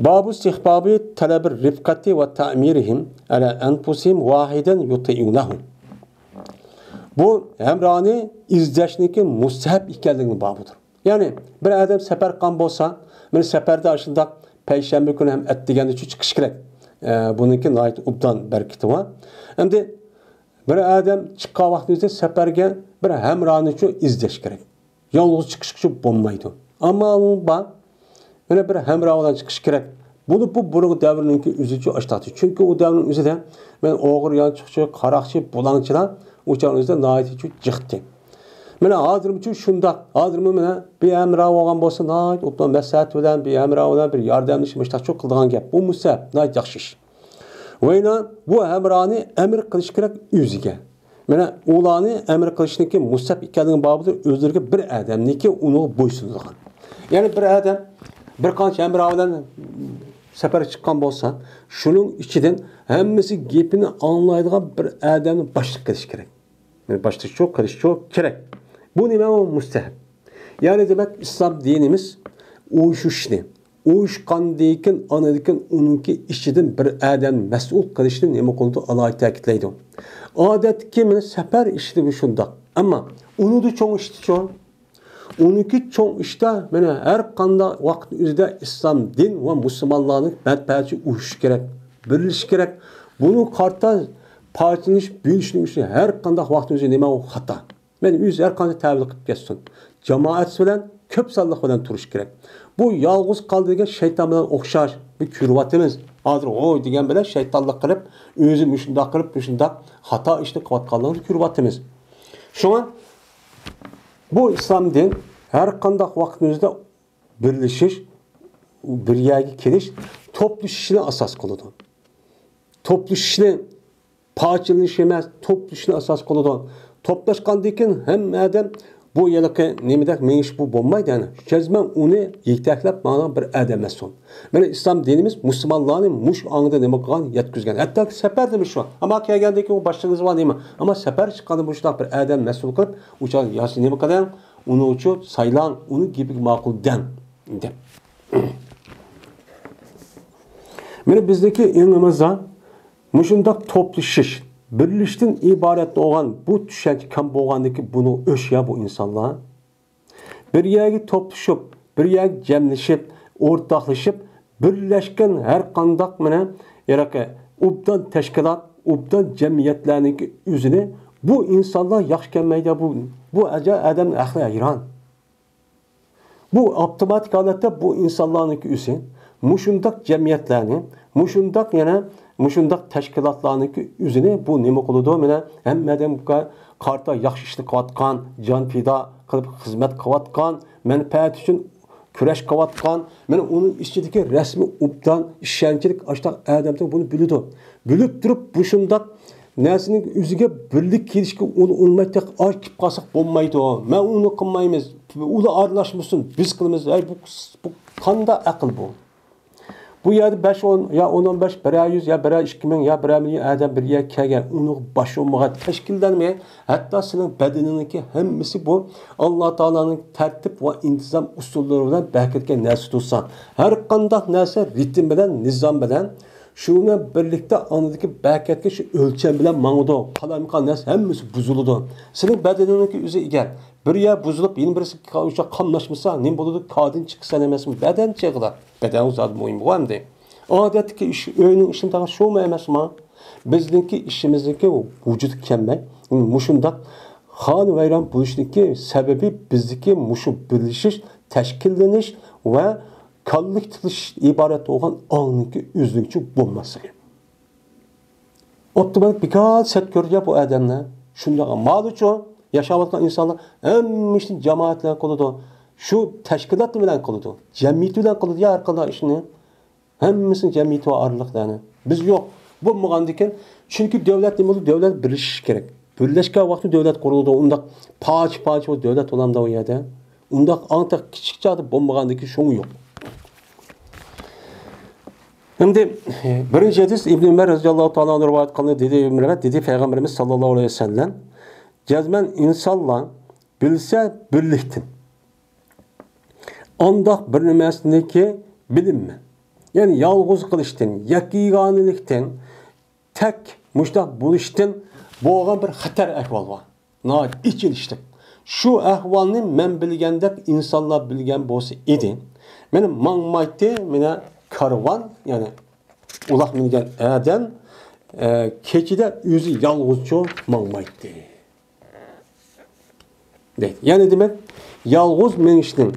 بابۇ ئىستىھبابى تەلەبى رىفقەتى ۋە تەمىرىھىم ئەلە ئەنفۇسىھىم ۋاھىدەن يۇتىئۇنەھۇ. بۇ ھەمراھنى ئىزدەشنىڭكى مۇستەھەب ئىكەنلىكىنىڭ بابىدۇر. يەنى بىر ئادەم سەپەر قىلغان بولسا، مانا سەپەردە ئاشۇنداق پەيشەنبە كۈنى ھەم ئەتىگەندە چىقىش كېرەك. ئە، بۇنىڭكى ناھايىتى ئوبدان بەرىكىتى بار. ئەمدى بىر ئادەم چىققان ۋاقتىمىزدا سەپەرگە بىر ھەمراھنىچۇ ئىزدەش كېرەك. يالغۇز چىقىشقىچۇ بولمايدۇ. ئەمما بار، مانا بىر ھەمراھ بىلەن چىقىش كېرەك. بولۇپ بۇ بۇرۇنقى دەۋرنىڭكى ئۆزىچۇ ئاشتاقتى. چۈنكى ئۇ دەۋرنىڭ ئۆزىدە مانا ئوغرى، يانچۇقچى، قاراقچى، بۇلاڭچىلار ئۇ چاغنىڭ ئۆزىدە ناھايىتىچۇ جىقتى. مانا ھازىرمۇچۇ شۇنداق. ھازىرمۇ مانا بىر ھەمراھ بولغان بولسا ناھايىتى ئوبدان مەسلىھەت بىلەن، بىر ھەمراھ بىلەن بىر ياردەملىشىش مۇشتاقچۇ قىلىدىغان گەپ. بۇ مۇسەپ ناھايىتى ياخشى ئىش. ۋەينا بۇ ھەمراھنى ئەمر قىلىش كېرەك ئۆزىگە. مانا ئۇلارنى ئەمر قىلىشنىڭكى مۇستەھەب ئىكەنلىكىنىڭ بابىدا ئۆزلىرىگە بىر ئادەمنىكى ئۇنىڭغا بويسۇنىدىغان. يەنى بىر ئادەم بىر قانچە ھەمراھ بىلەن سەپەرگە چىققان بولسا، شۇنىڭ ئىچىدىن ھەممىسى گېپىنى ئاڭلايدىغان بىر ئادەمنى باشلىق قىلىش كېرەك. يەنى باشلىقچۇ قىلىشچۇ كېرەك. بۇ نېمە؟ ئۇ مۇستەھەب. يەنى دېمەك، ئىسلام دىنىمىز ئۇيۇشۇشنى، ئۇيۇشقاندىكىن، ئانىدىكىن ئۇنىڭكى ئىچىدىن بىر ئادەم مەسئۇل قىلىشنى نېمە قىلىدۇ؟ ئالاھىدە تەكىتلەيدۇ. ئادەتتىكى مانا سەپەر ئىشىدە بۇ شۇنداق. ئەمما ئۇنىڭدا چوڭ ئىشتىچۇ؟ ئۇنىڭكى چوڭ ئىشتا مانا ھەر قانداق ۋاقىت ئۆزىدە ئىسلام دىن ۋە مۇسۇلمانلارنىڭ مەنپەئەتى ئۇيۇشۇش كېرەك، بىرلىشىش كېرەك. بۇنىڭ قارىتا پارچىلىنىش، بۆلۈشنىڭ ئۈچۈن ھەر قانداق ۋاقىت ئۆزى نېمە ئۇ خاتا. مەن ئۆزى ھەر قانچە تەۋىل قىلىپ كەتسۇن، جامائەت بىلەن كۆپ سانلىق بىلەن تۇرۇش كېرەك. بۇ يالغۇز قالدى دېگەن شەيتان بىلەن ئوخشاش. بىز كۆرۈۋاتىمىز. ھازىر ھوي دېگەن بىلەن شەيتانلىق قىلىپ، ئۆزى مۇشۇنداق قىلىپ، مۇشۇنداق خاتا ئىشنى قىلىۋاتقانلىقىنى كۆرۈۋاتىمىز. شۇڭا بۇ ئىسلام دىن ھەر قانداق ۋاقىتنىڭ ئۆزىدە بىرلىشىش، بىر يەرگە كېلىش، توپلىشىشنى ئاساس قىلىدۇ. توپلىشىشنى، پارچىلىنىش ئەمەس، توپلىشىشنى ئاساس قىلىدۇ. توپلاشقاندىن كېيىن ھەممە ئادەم بۇ ھېلىقى نېمىدەك مېڭىش بۇ بولمايدۇ، يەنى جەزمەن ئۇنى يېتەكلەپ ماڭىدىغان بىر ئادەم مەسئۇل. مانا ئىسلام دىنىمىز مۇسۇلمانلارنى مۇشۇ ئاڭدا نېمە قىلغان، يەتكۈزگەن. ھەتتاكى سەپەردىمۇ شۇ. ئەمما كەلگەندىن كېيىن ئۇ باشقا ئىزى بار دەيمەن. ئەمما سەپەر چىققاندا مۇشۇنداق بىر ئادەم مەسئۇل قىلىپ، ئۇ چاغدا ياخشى نېمە قىلىڭ، ئۇنىڭ ئۈچۈن سايلاڭ، ئۇنىڭ گېپىگە ماقۇل دەڭ، دەپ. مانا بىزدىكى ئېڭىمىزدا مۇشۇنداق توپلىشىش، بىرلىشىشتىن ئىبارەت بولغان بۇ چۈشەنچە كەم بولغاندىكى بۇنى ئۆش يا بۇ ئىنسانلار. بىر يەرگە توپلىشىپ، بىر يەرگە جەملىشىپ، ئورتاقلىشىپ، بىرلەشكەن ھەر قانداق مانا ھېلىقى ئوبدان تەشكىلات، ئوبدان جەمئىيەتلەرنىڭكى ئۆزىنى بۇ ئىنسانلار ياخشى كەلمەيدۇ. بۇ، بۇ ئەجەب ئادەمنىڭ ئەقلى ھەيران. بۇ ئاپتوماتىك ھالەتتە بۇ ئىنسانلارنىڭكى ئۆزى مۇشۇنداق جەمئىيەتلەرنى، مۇشۇنداق يەنە مۇشۇنداق تەشكىلاتلارنىڭكى ئۆزىنى بۇ نېمە قىلىدۇ؟ مانا ھەممە ئادەم قارىتا ياخشى ئىشنى قىلىۋاتقان، جان پىدا قىلىپ خىزمەت قىلىۋاتقان، مەنپەئەت ئۈچۈن كۈرەش قىلىۋاتقان، مانا ئۇنىڭ ئىچىدىكى رەسمىي ئوبدان ئىشەنچلىك ئاشتاق ئادەمدىن بۇنى بىلىدۇ. بىلىپ تۇرۇپ بۇ شۇنداق نەرسىنىڭ ئۆزىگە بىرلىك كېلىشكە ئۇنى ئۇنىماي تېخى ئاز كېلىپ قالساق بولمايدۇ. مەن ئۇنى قىلمايمىز. ئۇلار ئارىلاشمىسۇن، بىز قىلىمىز. ھەي، بۇ، بۇ قانداق ئەقىل بۇ؟ بۇ يەردە بەش، ئون يا ئون، ئون بەش، بىرەر يۈز يا بىرەر ئىككى مىڭ يا بىرەر مىليون ئادەم بىر يەرگە كەلگەن. ئۇنىڭغا باش بولمىغان، تەشكىللەنمىگەن. ھەتتا سېنىڭ بەدىنىڭدىكى ھەممىسى بۇ ئاللا تائالانىڭ تەرتىپ ۋە ئىنتىزام ئۇسۇللىرى بىلەن بەرىكەتكە نەرسە تۇتسا، ھەر قانداق نەرسە رىتىم بىلەن، نىزام بىلەن، شۇ بىلەن بىرلىكتە ئاندىكى بەرىكەتكە شۇ ئۆلچەم بىلەن ماڭىدۇ. قالايمىقان نەرسە ھەممىسى بۇزۇلىدۇ. سېنىڭ بەدىنىڭدىكى ئۆزى ئەگەر بىر يەر بۇزۇلۇپ، يەنە بىرسى قاملاشمىسا، نېمە بولىدۇ؟ كاردىن چىقىسەن ئەمەسمۇ؟ بەدەن چېغىلار. بەدەن زادى مۇھىم بۇ ئەمدى. ئادەتتىكى ئىش، ئۆينىڭ ئىشىنى تاغا شۇمۇ ئەمەسما؟ بىزنىڭكى ئىشىمىزنىڭكى ۋۇجۇدقا كەلمەي، مۇشۇنداق خان ۋەيران بولۇشنىڭكى سەۋەبى بىزدىكى مۇشۇ بىرلىشىش، تەشكىللىنىش ۋە كاللېكتىپلىشىش ئىبارەت بولغان ئاڭنىڭكى ئۆزلۈكچە بولماسلىقى. ئاپتوماتىك بىكار سەت كۆرىدۇ بۇ ئادەملەر. شۇنداق مالىچۇ ياشاۋاتقان ئىنسانلار ھەممە ئىشنى جامائەت بىلەن قىلىدۇ. شۇ تەشكىلات بىلەن قىلىدۇ. جەمئىيىتى بىلەن قىلىدۇ يا ھەر قانداق ئىشنى. ھەممىسىنى جەمئىيىتى بار ئارىلىقلارنى. بىز يوق. بولمىغاندىكىن، چۈنكى دۆلەت نېمە بولىدۇ؟ دۆلەت بىرلىشىشى كېرەك. بىرلەشكەن ۋاقىتتا دۆلەت قۇرۇلىدۇ. ئۇنداق پارچە-پارچە بولۇپ دۆلەت بولامدا ئۇ يەردە؟ ئۇنداق ئاڭ تېخى كىچىك چاغدا بولمىغاندىكىن شۇڭا يوق. ئەمدى بىرىنچى ھەدىس ئىبن ئۆمەر رەزىياللاھۇ تائالا ئۆرىۋايەت قىلىندى، دېدى ئۆمەر، دېدى پەيغەمبىرىمىز ساللاللاھۇ ئەلەيھى ۋەسەللەم، جەزمەن ئىنسانلار بىلسە بىرلىكتىن، ئانداق بىر نېمەسىنىڭكى بىلىنمە. يەنى يالغۇز قىلىشتىن، يەككە يېگانىلىكتىن، تەك مۇشۇنداق بولۇشتىن بولغان بىر خەتەر ئەھۋال بار. ناھايىتى ئېچىنىشلىق. شۇ ئەھۋالنى مەن بىلگەندەك ئىنسانلار بىلگەن بولسا ئىدى، مانا ماڭمايتتى، مانا كارۋان، يەنى ئۇلاق مىنگەن ئادەم، ئە، كېچىدە ئۆزى يالغۇزچۇ ماڭمايتتى. دەيدۇ. يەنى دېمەك، يالغۇز مېڭىشنىڭ،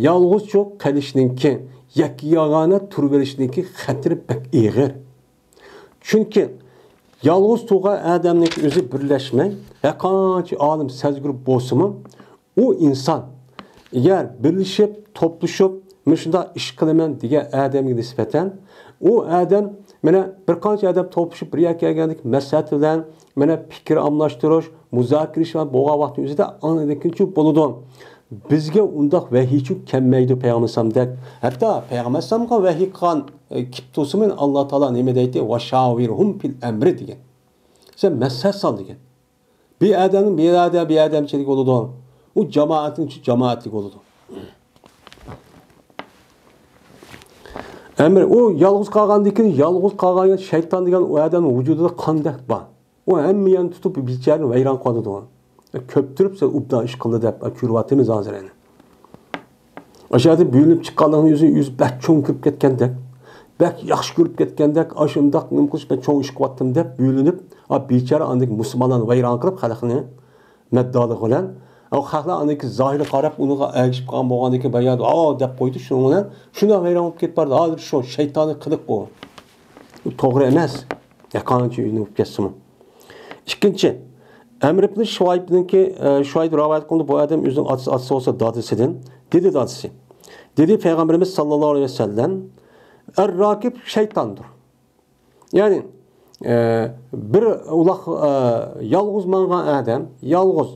يالغۇزچۇ قېلىشنىڭكى، يەككە ياغانە تۇرۇۋېلىشنىڭكى خەتىرى بەك ئېغىر. چۈنكى يالغۇز تۇرغان ئادەمنىڭكى ئۆزى بىرلەشمەي، ھەرقانچە ئالىم سەزگۈر بولسىمۇ، ئۇ ئىنسان ئەگەر بىرلىشىپ، توپلىشىپ، مۇشۇنداق ئىش قىلىمەن دېگەن ئادەمگە نىسبەتەن، ئۇ ئادەم مانا بىر قانچە ئادەم توپلىشىپ بىر يەرگە كەلگەندىكى مەسلىھەت بىلەن، مانا پىكىر ئالماشتۇرۇش، مۇزاكىرە ئىش بىلەن بولغان ۋاقىتنىڭ ئۆزىدە ئاندىن كېيىنچۇ بولىدۇ. بىزگە ئۇنداق ۋەھىيچۇ كەلمەيدۇ پەيغەمبەر ئەلەيھىسسالامدەك. ھەتتا پەيغەمبەر ئەلەيھىسسالامغا ۋەھىي قىلغان، ئە، كېلىپ تۇرسىمۇ ئاللا تائالا نېمە دەيتتى؟ «ۋەشاۋىرھۇم فىل ئەمرى» دېگەن. سەن مەسلىھەت سال دېگەن. بىر ئادەمنىڭ بىر ئادەم، بىر ئادەمچىلىك بولىدۇ. ئۇ جامائەتنىڭ ئىچى جامائەتلىك بولىدۇ. ئەمدى ئۇ يالغۇز قالغاندىن كېيىن، يالغۇز قالغان شەيتان دېگەن ئۇ ئادەمنىڭ ۋۇجۇدىدا قانداق بار؟ ئۇ ھەممە يەرنى تۇتۇپ، بىچارىنى ۋەيران قىلىدۇ. كۆپتۈرۈپ سەن ئوبدان ئىش قىلدى دەپ، كۆرۈۋاتىمىز ھازىر ئەنە. ئاشۇ يەردە بۆلۈنۈپ چىققانلىقىنى ئۆزى، ئۆزى بەك چوڭ كۆرۈپ كەتكەندەك، بەك ياخشى كۆرۈپ كەتكەندەك، ئاشۇنداق نېمە قىلىش، مەن چوڭ ئىش قىلىۋاتتىم دەپ بۆلۈنۈپ، ئا، بىچارە ئاندىكى مۇسۇلمانلارنى ۋەيران قىلىپ، خەلقنى مەددالىق بىلەن، ئا، خەقلەر ئاندىكى زاھىرىغا قاراپ، ئۇنىڭغا ئەگىشىپ قالغان بولغاندىكىن، بايا، ئا، دەپ قويدى، شۇنىڭ بىلەن شۇنداق ۋەيران بولۇپ كېتىپ بارىدۇ. ھازىر شۇ شەيتانىي قىلىق بۇ. بۇ توغرا ئەمەس. ياقانچە ئۆينى بولۇپ كەتسىمۇ. ئىككىنچى، ئەمر ئىبن شۇئەيبنىڭكى، ئە، شۇئەيب رىۋايەت قىلىندى، بۇ ئادەم ئۆزىنىڭ ئاتىسى، ئاتىسى بولسا دادىسىدىن. دېدى دادىسى. دېدى پەيغەمبىرىمىز ساللاللاھۇ ئەلەيھى ۋەسەللەم، «ئەر راكىب شەيتاندۇر.» يەنى، ئە، بىر ئۇلاق، ئە، يالغۇز ماڭغان ئادەم، يالغۇز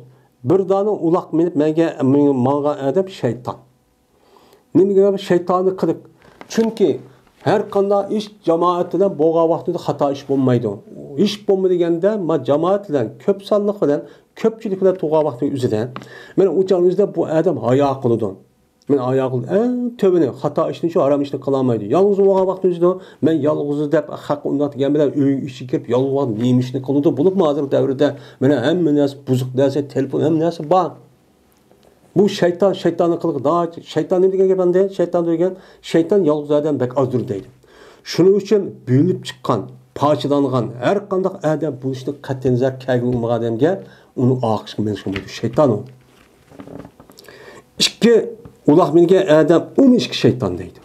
بىر دانە ئۇلاق مىنىپ مەڭگە-، ماڭغان ئادەم شەيتان. نېمىگە؟ شەيتانىي قىلىق. چۈنكى ھەر قانداق ئىش جامائەت بىلەن بولغان ۋاقتىدا خاتا ئىش بولمايدۇ. ھېچ بولما دېگەندە، ما جامائەت بىلەن، كۆپ سانلىق بىلەن، كۆپچىلىك بىلەن تۇرغان ۋاقتى ئۆزىدە، مانا ئۇ چاغنىڭ ئۆزىدە بۇ ئادەم ھايا قىلىدۇ. مانا ھايا قىلىدۇ. ئەڭ تۆۋىنى خاتا ئىشنى شۇ ھارام ئىشنى قىلالمايدۇ. يالغۇز بولغان ۋاقتى ئۆزىدە، مەن يالغۇز دەپ خەققە ئۇنداق دېگەن بىلەن ئۆينىڭ ئىچىگە كىرىپ يالغۇز نېمە ئىشنى قىلىدۇ. بولۇپمۇ ھازىرقى دەۋردە مانا ھەممە نەرسە بۇزۇق نەرسە، تېلېفون، ھەممە نەرسە بار. بۇ شەيتان، شەيتاننىڭ قىلىقى دا، شەيتان نېمە دېگەن گەپ ئەمدى؟ شەيتان دېگەن، شەيتان يالغۇز ئادەم بەك ئازدۇر دەيدۇ. شۇنىڭ ئۈچۈن بۆلۈنۈپ چىققان، پارچىلانغان ھەر قانداق ئادەم بولۇشىدىن قەتئىينەزەر كەلگىلى ئۇنىمىغان ئادەمگە ئۇنى ئاخىرقى مېڭىشقا بولىدۇ. شەيتان ئۇ. ئىككى ئۇلاق مىنگەن ئادەم، ئون ئىككى شەيتان دەيدۇ.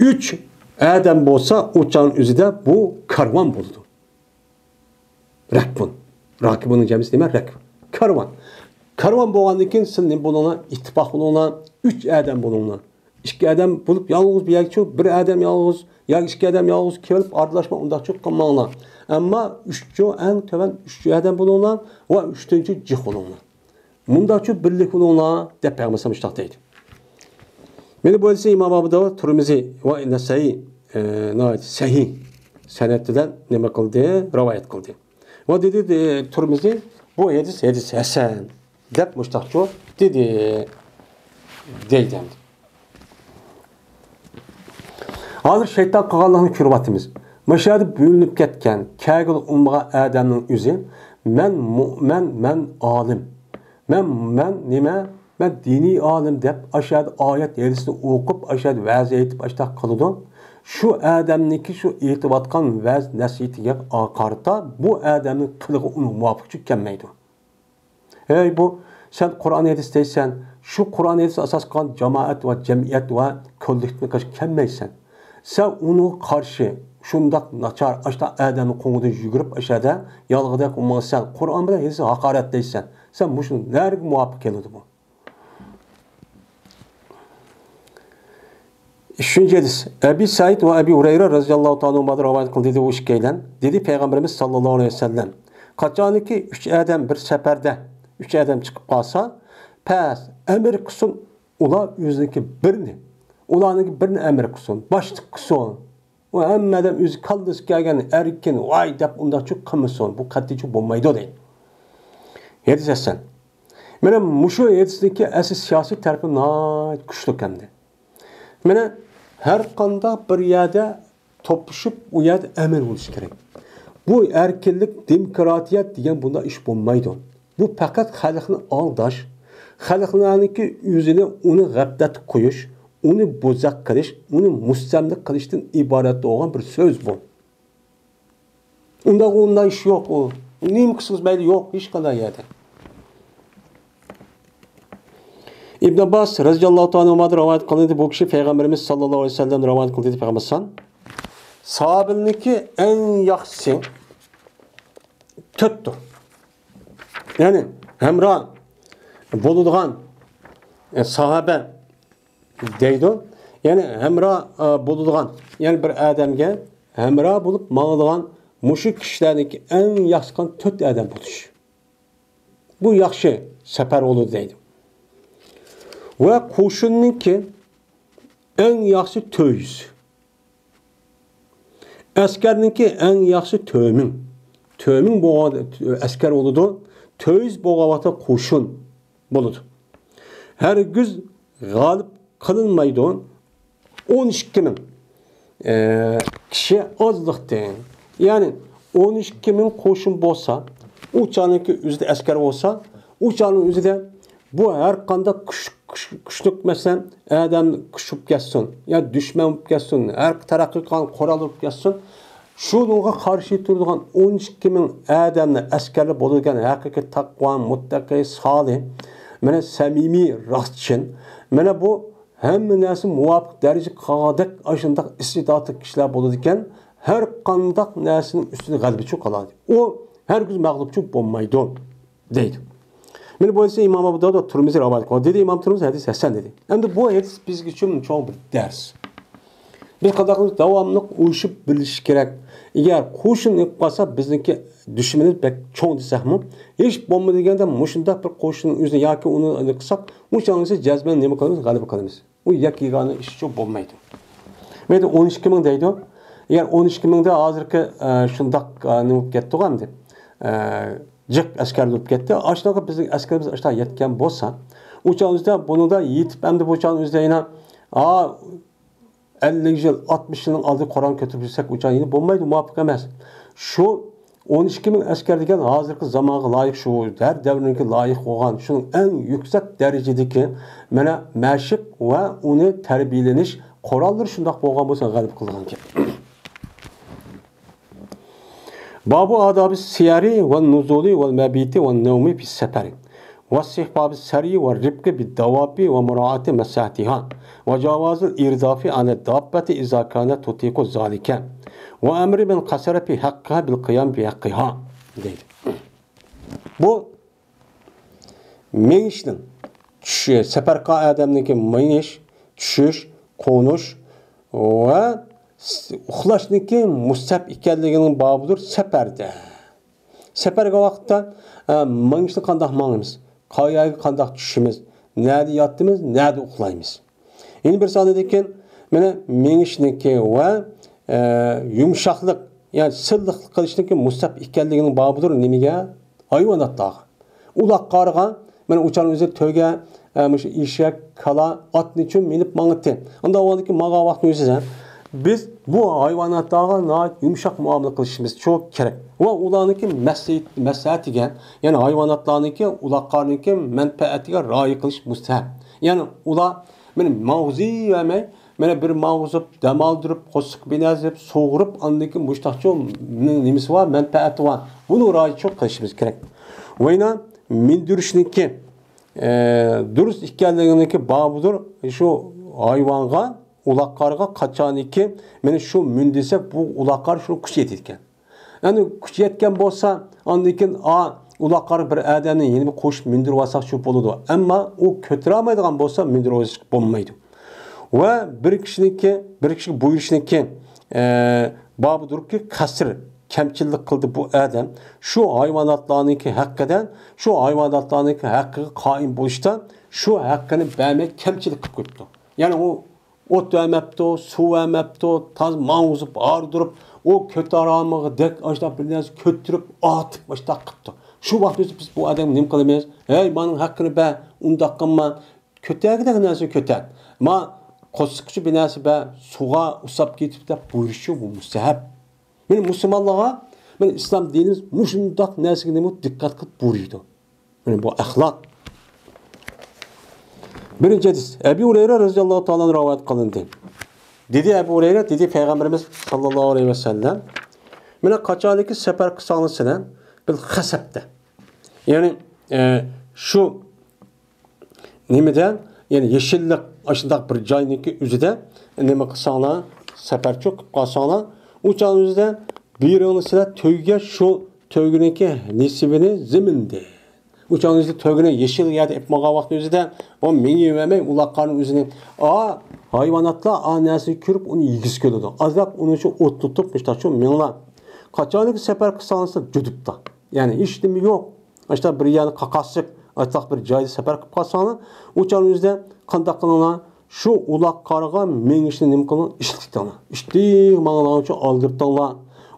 ئۈچ ئادەم بولسا، ئۇ چاغنىڭ ئۆزىدە بۇ كارۋان بولىدۇ. رەكبۇن. راكىبۇننىڭ جەمئىسى نېمە؟ رەكب. كارۋان. كارۋان بولغاندىن كېيىن سىز نېمە بولۇڭلار؟ ئىتتىپاق بولۇڭلار. ئۈچ ئادەم بولۇڭلار. ئىككى ئادەم بولۇپ يالغۇز بىر يەرگە چۈشۈپ، بىر ئادەم يالغۇز ياكى ئىككى ئادەم يالغۇز كېلىپ ئارىلاشما ئۇنداق چۈشۈپ قالماڭلار. ئەمما ئۈچ، ئەڭ تۆۋەن ئۈچ ئادەم بولۇڭلار ۋە ئۈچىنچى جىق بولۇڭلار. مۇنداق چۈشۈپ بىرلىك بولۇڭلار دەپ پەيغەمبەر ئەلەيھىسسالام مۇشۇنداق دەيدۇ. مانا بۇ ھەدىسنى ئىمام ئەبۇ داۋۇد، تۇرمىزى ۋە نەسائىي، ئە، ناھايىتى سەھىھ سەنەد بىلەن نېمە قىلدى؟ رىۋايەت قىلدى. ۋە دېدى، دې-، تۇرمىزى، بۇ ھەدىس، ھەدىس ھەسەن دەپ مۇشتاقچۇ دېدى، دەيدۇ ئەمدى. ھازىر شەيتان قىلغانلىقنى كۆرۈۋاتىمىز. مۇشۇ يەردە بۆلۈنۈپ كەتكەن، كەلگىلى ئۇنىمىغان ئادەمنىڭ ئۆزى، مەن مۇئمىن، مەن ئالىم. مەن، مەن نېمە؟ مەن دىنىي ئالىم دەپ، ئاشۇ يەردە ئايەت ھەدىسنى ئوقۇپ، ئاشۇ يەردە ۋەز ئېيتىپ، ئاشۇنداق قىلىدۇ. شۇ ئادەمنىڭكى شۇ ئېيتىۋاتقان ۋەز نەسىھىتىگە قارىتا، بۇ ئادەمنىڭ قىلىقى ئۇنىڭ مۇۋاپىق چۈشۈپ كەلمەيدۇ. ھەي، بۇ سەن قۇرئان ھەدىس دەيسەن، شۇ قۇرئان ھەدىس ئاساس قىلغان جامائەت ۋە جەمئىيەت ۋە كوللېكتىپنى قارشى كەلمەيسەن. سەن ئۇنىڭغا قارشى شۇنداق ناچار، ئاشۇنداق ئادەمنىڭ قوڭىدىن يۈگۈرۈپ، ئاشۇ يەردە يالغۇدەك ئۇمۇ سەن قۇرئان بىلەن ھەدىسكە ھاقارەت دەيسەن. سەن مۇشۇ نەرىگە مۇۋاپىق كېلىدۇ بۇ؟ ئۈچىنچى ھەدىس. ئەبى سەئىد ۋە ئەبى ھۇرەيرە رەزىياللاھۇ تائالا ئەنھۇمادىن رىۋايەت قىلدى، دېدى، ئۇ ئىككىيلەن. دېدى پەيغەمبىرىمىز ساللاللاھۇ ئەلەيھى ۋەسەللەم، قاچانكى ئۈچ ئادەم بىر سەپەردە، ئۈچ ئادەم چىقىپ قالسا، پەس ئەمىر قىلسۇن، ئۇلار ئۆزىنىڭكى بىرنى، ئۇلارنىڭكى بىرنى ئەمىر قىلسۇن، باشلىق قىلسۇن. ئۇ ھەممە ئادەم ئۆزى كاللىسى كەلگەن ئەركىن، ۋاي دەپ ئۇنداقچۇ قىلمىسۇن. بۇ قەتئىيچۇ بولمايدۇ دەيدۇ. ھەدىس ھەسەن. مانا مۇشۇ ھەدىسنىڭكى ئەسلى سىياسىي تەرىپى ناھايىتى كۈچلۈك ئەمدى. مانا ھەر قانداق بىر يەردە توپلىشىپ، ئۇ يەردە ئەمىر بولۇشى كېرەك. بۇ ئەركىنلىك، دېموكراتىيە دېگەن بۇنداق ئىش بولمايدۇ. بۇ پەقەت خەلقنى ئالداش، خەلقلەرنىڭكى ئۆزىنى، ئۇنى غەپلەتكە قويۇش، ئۇنى بوزەك قىلىش، ئۇنى مۇستەملىكە قىلىشتىن ئىبارەت بولغان بىر سۆز بۇ. ئۇنداق، ئۇنداق ئىش يوق ئۇ. نېمە قىلسىڭىز مەيلى، يوق ھېچقانداق يەردە. ئىبن ئابباس رەزىياللاھۇ تائالا ئەنھۇمادىن رىۋايەت قىلىندى، بۇ كىشى پەيغەمبىرىمىز ساللاللاھۇ ئەلەيھى ۋەسەللەمدىن رىۋايەت قىلدى، دېدى پەيغەمبەر سان. ساھابىلىرنىڭكى ئەڭ ياخشىسى تۆتتۇر. يەنى ھەمراھ بولىدىغان، ئە، ساھابە دەيدۇ. يەنى ھەمراھ، ئە، بولىدىغان، يەنى بىر ئادەمگە ھەمراھ بولۇپ ماڭىدىغان مۇشۇ كىشىلەرنىڭكى ئەڭ ياخشى قىلغان تۆت ئادەم بولۇش. بۇ ياخشى سەپەر بولىدۇ دەيدۇ. ۋە قوشۇننىڭكى ئەڭ ياخشى تۆيۈز. ئەسكەرنىڭكى ئەڭ ياخشى تۆمۈڭ. تۆمۈڭ بولغان ئەسكەر بولىدۇ. تۆيۈز بولغان ۋاقىتتا قوشۇن بولىدۇ. ھەرگىز غالىب قىلىنمايدۇ. ئون ئىككى مىڭ، ئە، كىشى ئازلىقتىن، يەنى ئون ئىككى مىڭ قوشۇن بولسا، ئۇ چاغنىڭكى ئۆزىدە ئەسكەر بولسا، ئۇ چاغنىڭ ئۆزىدە بۇ ھەر قانداق كۈچ، كۈچ، كۈچلۈك، مەسىلەن، ئادەم كۈچ بولۇپ كەتسۇن، يا دۈشمەن بولۇپ كەتسۇن، ھەر تەرەققىي قىلغان قورال بولۇپ كەتسۇن، شۇنىڭغا قارشى تۇرىدىغان ئون ئىككى مىڭ ئادەمنى، ئەسكەرلەر بولىدىكەن، ھەقىقىي تەقۋا، مۇتتەقى، سالىھ، مانا سەمىمىي، راستچىن. مانا بۇ ھەممە نەرسە مۇۋاپىق دەرىجىگە قالغاندەك ئاشۇنداق ئىستىداتلىق كىشىلەر بولىدىكەن، ھەر قانداق نەرسىنىڭ ئۈستىدە غەلىبىچى قالىدۇ. ئۇ ھەرگىز مەغلۇپچى بولمايدۇ، دەيدۇ. مانا بۇ ھەدىسنى ئىمام ئەبۇ داۋۇد ۋە تۇرمۇزى رىۋايەت قىلغان. دېدى ئىمام تۇرمۇزى، ھەدىس ھەسەن دېدى. ئەمدى بۇ ھەدىس بىزگە ئۈچۈن چوڭ بىر دەرس. بىز قانداق قىلىمىز؟ داۋاملىق ئۇرۇشۇپ بىرلىشىش كېرەك. ئەگەر قوشۇن ئېلىپ قالسا، بىزنىڭكى دۈشمىنىمىز بەك چوڭ دېسەكمۇ، ھېچ بولمىدى دېگەندە مۇشۇنداق بىر قوشۇن ئۆزىنى ياكى ئۇنى قىلساق، ئۇ چاغنىڭ جەزمەن نېمە قىلىمىز؟ غەلىبە قىلىمىز. ئۇ يەككە يېگانە ئىشچۇ بولمايدۇ. مەيلى، ئون ئىككى مىڭ دەيدۇ. ئەگەر ئون ئىككى مىڭدا ھازىرقى، ئە، شۇنداق، ئە، نېمە بولۇپ كەتتىغۇ ئەمدى؟ ئە، جىق ئەسكەر بولۇپ كەتتى. ئاشۇنداقلا بىزنىڭ ئەسكىرىمىز ئاشۇنداق يەتكەن بولسا، ئۇ چاغ ئۆزىدە بۇنىڭدا يېتىپ ئەمدى بۇ چاغ ئۆزىدە يەنە، ئا، ئەللىك يىل، ئاتمىش يىلنىڭ ئالدىدا قورال كۆتۈرۈپ يۈرسەك، ئۇ چاغ يەنە بولمايدۇ، مۇۋاپىق ئەمەس. شۇ ئون ئىككى مىڭ ئەسكەر دېگەن ھازىرقى زامانغا لايىق، شۇ ھەر دەۋرنىڭكى لايىق بولغان، شۇنىڭ ئەڭ يۈكسەك دەرىجىدىكى، مانا، مەشىق ۋە ئۇنى تەربىيەلىنىش قوراللىرى شۇنداق بولغان بولسا، غەلىبە قىلغانكەن. بابۇ ئادابى سىيەرى ۋە نۇزۇلى ۋە مەبىتى ۋە نەۋمى فىس سەپەرى ۋە سىھبابى سەرى ۋە رىپقى بىدداۋابى ۋە مۇرائاتى مەسلىھەتىھا ۋە جاۋازىل ئىردافى ئەنە داببەتى ئىزا كانە تۇتىقۇ زالىكە ۋە ئەمرى مەن قەسەرە فى ھەققىھا بىل قىيام بى ھەققىھا دەيدۇ. بۇ مېڭىشنىڭ، چۈشۈش، سەپەركار ئادەمنىڭكى مېڭىش، چۈشۈش، قونۇش ۋە س-، ئۇخلاشنىڭكى مۇستەھەب ئىكەنلىكىنىڭ بابىدۇر سەپەردە. سەپەرگە ۋاقىتتا، ئە، مېڭىشنى قانداق ماڭىمىز؟ قايەرگە قانداق چۈشىمىز؟ نەدە ياتىمىز؟ نەدە ئۇخلايمىز؟ يەنە بىر سانىدىكىن، مانا، مېڭىشنىڭكى ۋە، ئە، يۇمشاقلىق، يەنى سىلىقلىق قىلىشنىڭكى مۇستەھەب ئىكەنلىكىنىڭ بابىدۇر نېمىگە؟ ھايۋاناتلارغا. ئۇلاق قارىغا، مانا، ئۇچان ئۆزى تۆگە، ئە، مۇشۇ ئېشەك، كالا، ئاتنىچۇ مىنىپ ماڭاتتى. ئانداق بولغاندىكىن ماڭغان ۋاقىتنىڭ ئۆزىدە بىز بۇ ھايۋاناتلارغا ناھايىتى يۇمشاق مۇئامىلە قىلىشىمىز چوق كېرەك. ۋە ئۇلارنىڭكى مەسلىھەت-، مەسلىھەتىگە، يەنى ھايۋاناتلارنىڭكى، ئۇلاقلارنىڭكى مەنپەئەتىگە رىئايە قىلىش مۇستەھەپ. يەنى ئۇلار مانا ماڭغۇزۇۋەرمەي، مانا بىر ماڭغۇزۇپ دەم ئالدۇرۇپ، قورسىقى بىنەزىپ، سۇغۇرۇپ، ئاندىن كېيىن مۇشتاقچۇ نېمىسى بار، مەنپەئەتى بار. بۇنى رىئايە چوق قىلىشىمىز كېرەك. ۋەينا مىندۈرۈشنىڭكى، ئە، دۇرۇس ئىكەنلىكىنىڭكى بابىدۇر شۇ ھايۋانغا، ئۇلاقلارغا قاچانكى، مانا شۇ مىن دېسەك، بۇ ئۇلاقلار شۇنى كۈچەيتىدىكەن. يەنى كۈچ يەتكەن بولسا، ئاندىن كېيىن، ئا، ئۇلاقلار بىر ئادەمنى يەنە بىر قوشۇپ مىندۈرۈۋالساق شۇ بولىدۇ. ئەمما ئۇ كۆتۈرەلمەيدىغان بولسا، مىندۈرۈۋېلىشقا بولمايدۇ. ۋە بىر كىشىنىڭكى، بىر كىشىگە بۇيرۇشنىڭكى، ئە، بابىدۇركى قەسىر، كەمچىللىك قىلدى بۇ ئادەم. شۇ ھايۋاناتلارنىڭكى ھەققىدە، شۇ ھايۋاناتلارنىڭكى ھەققىگە قائىم بولۇشتا، شۇ ھەققىنى بەرمەي كەمچىلىك قىلىپ قويۇپتۇ. يەنى ئۇ ئوت بەرمەپتۇ، سۇ بەرمەپتۇ، تازا ماڭغۇزۇپ، ھاردۇرۇپ، ئۇ كۆتۈرەلمىگۈدەك ئاشۇنداق بىر نەرسە كۆتۈرۈپ، ئاتىپ، ئاشۇنداق قىپتۇ. شۇ ۋاقىت بىز، بىز بۇ ئادەمگە نېمە قىلىمىز؟ ھەي، مانىڭ ھەققىنى بەر، ئۇنداق قىلما، كۆتەرگۈدەك نەرسىنى كۆتەر. ما قورسىقىچە بىر نەرسە بەر، سۇغا ئۇسساپ كېتىپ دەپ بۇيرۇشى بۇ مۇستەھەب. مانا مۇسۇلمانلارغا، مانا ئىسلام دىنىمىز مۇشۇنداق نەرسىگە نېمە دىققەت قىلىپ بۇيرۇيدۇ. مانا بۇ ئەخلاق. بىرىنچى ھەدىس، ئەبى ھۇرەيرە رەزىياللاھۇ تائالا ئەنھۇ رىۋايەت قىلىندى. دېدى ئەبۇ ھۇرەيرە، دېدى پەيغەمبىرىمىز ساللاللاھۇ ئەلەيھى ۋەسەللەم، مانا قاچانكى سەپەر قىلساڭلار سىلەر بىل خەسەپتە. يەنى، ئە، شۇ نېمىدە، يەنى يېشىللىق، ئاشۇنداق بىر جاينىڭكى ئۆزىدە نېمە قىلساڭلار، سەپەرچۇ قىلىپ قالساڭلار، ئۇ چاغنىڭ ئۆزىدە بىرىڭلار سىلەر تۆگىگە شۇ تۆگىنىڭكى نېسىۋىنى زېمىندە. ئۇ چاغنىڭ ئۆزىدە تۆگىنى يېشىل يەردە ئېلىپ ماڭغان ۋاقىتنىڭ ئۆزىدە ئۇ مېڭىۋەرمەي، ئۇلاقلارنىڭ ئۆزىنى، ئا، ھايۋاناتلار ئا نەرسىنى كۆرۈپ ئۇنى يېگۈسى كېلىدۇ. ئازراق ئۇنىڭ ئۈچۈن ئوتلىتىپ، مۇشتاقچۇ مېڭىڭلار. قاچانكى سەپەر قىلساڭلار جۇدۇپتا. يەنى ھېچنېمە يوق. ئاشۇنداق بىر يەرنى قاقاسلىق، ئاشۇنداق بىر جايدا سەپەر قىلىپ قالساڭلار، ئۇ چاغنىڭ ئۆزىدە قانداق قىلىڭلار؟ شۇ ئۇلاق قارىغا مېڭىشنى نېمە قىلىڭ؟ ئىشلىتىڭلار. ئىشتىك ماڭىدىغانچە ئالدىرتىڭلار.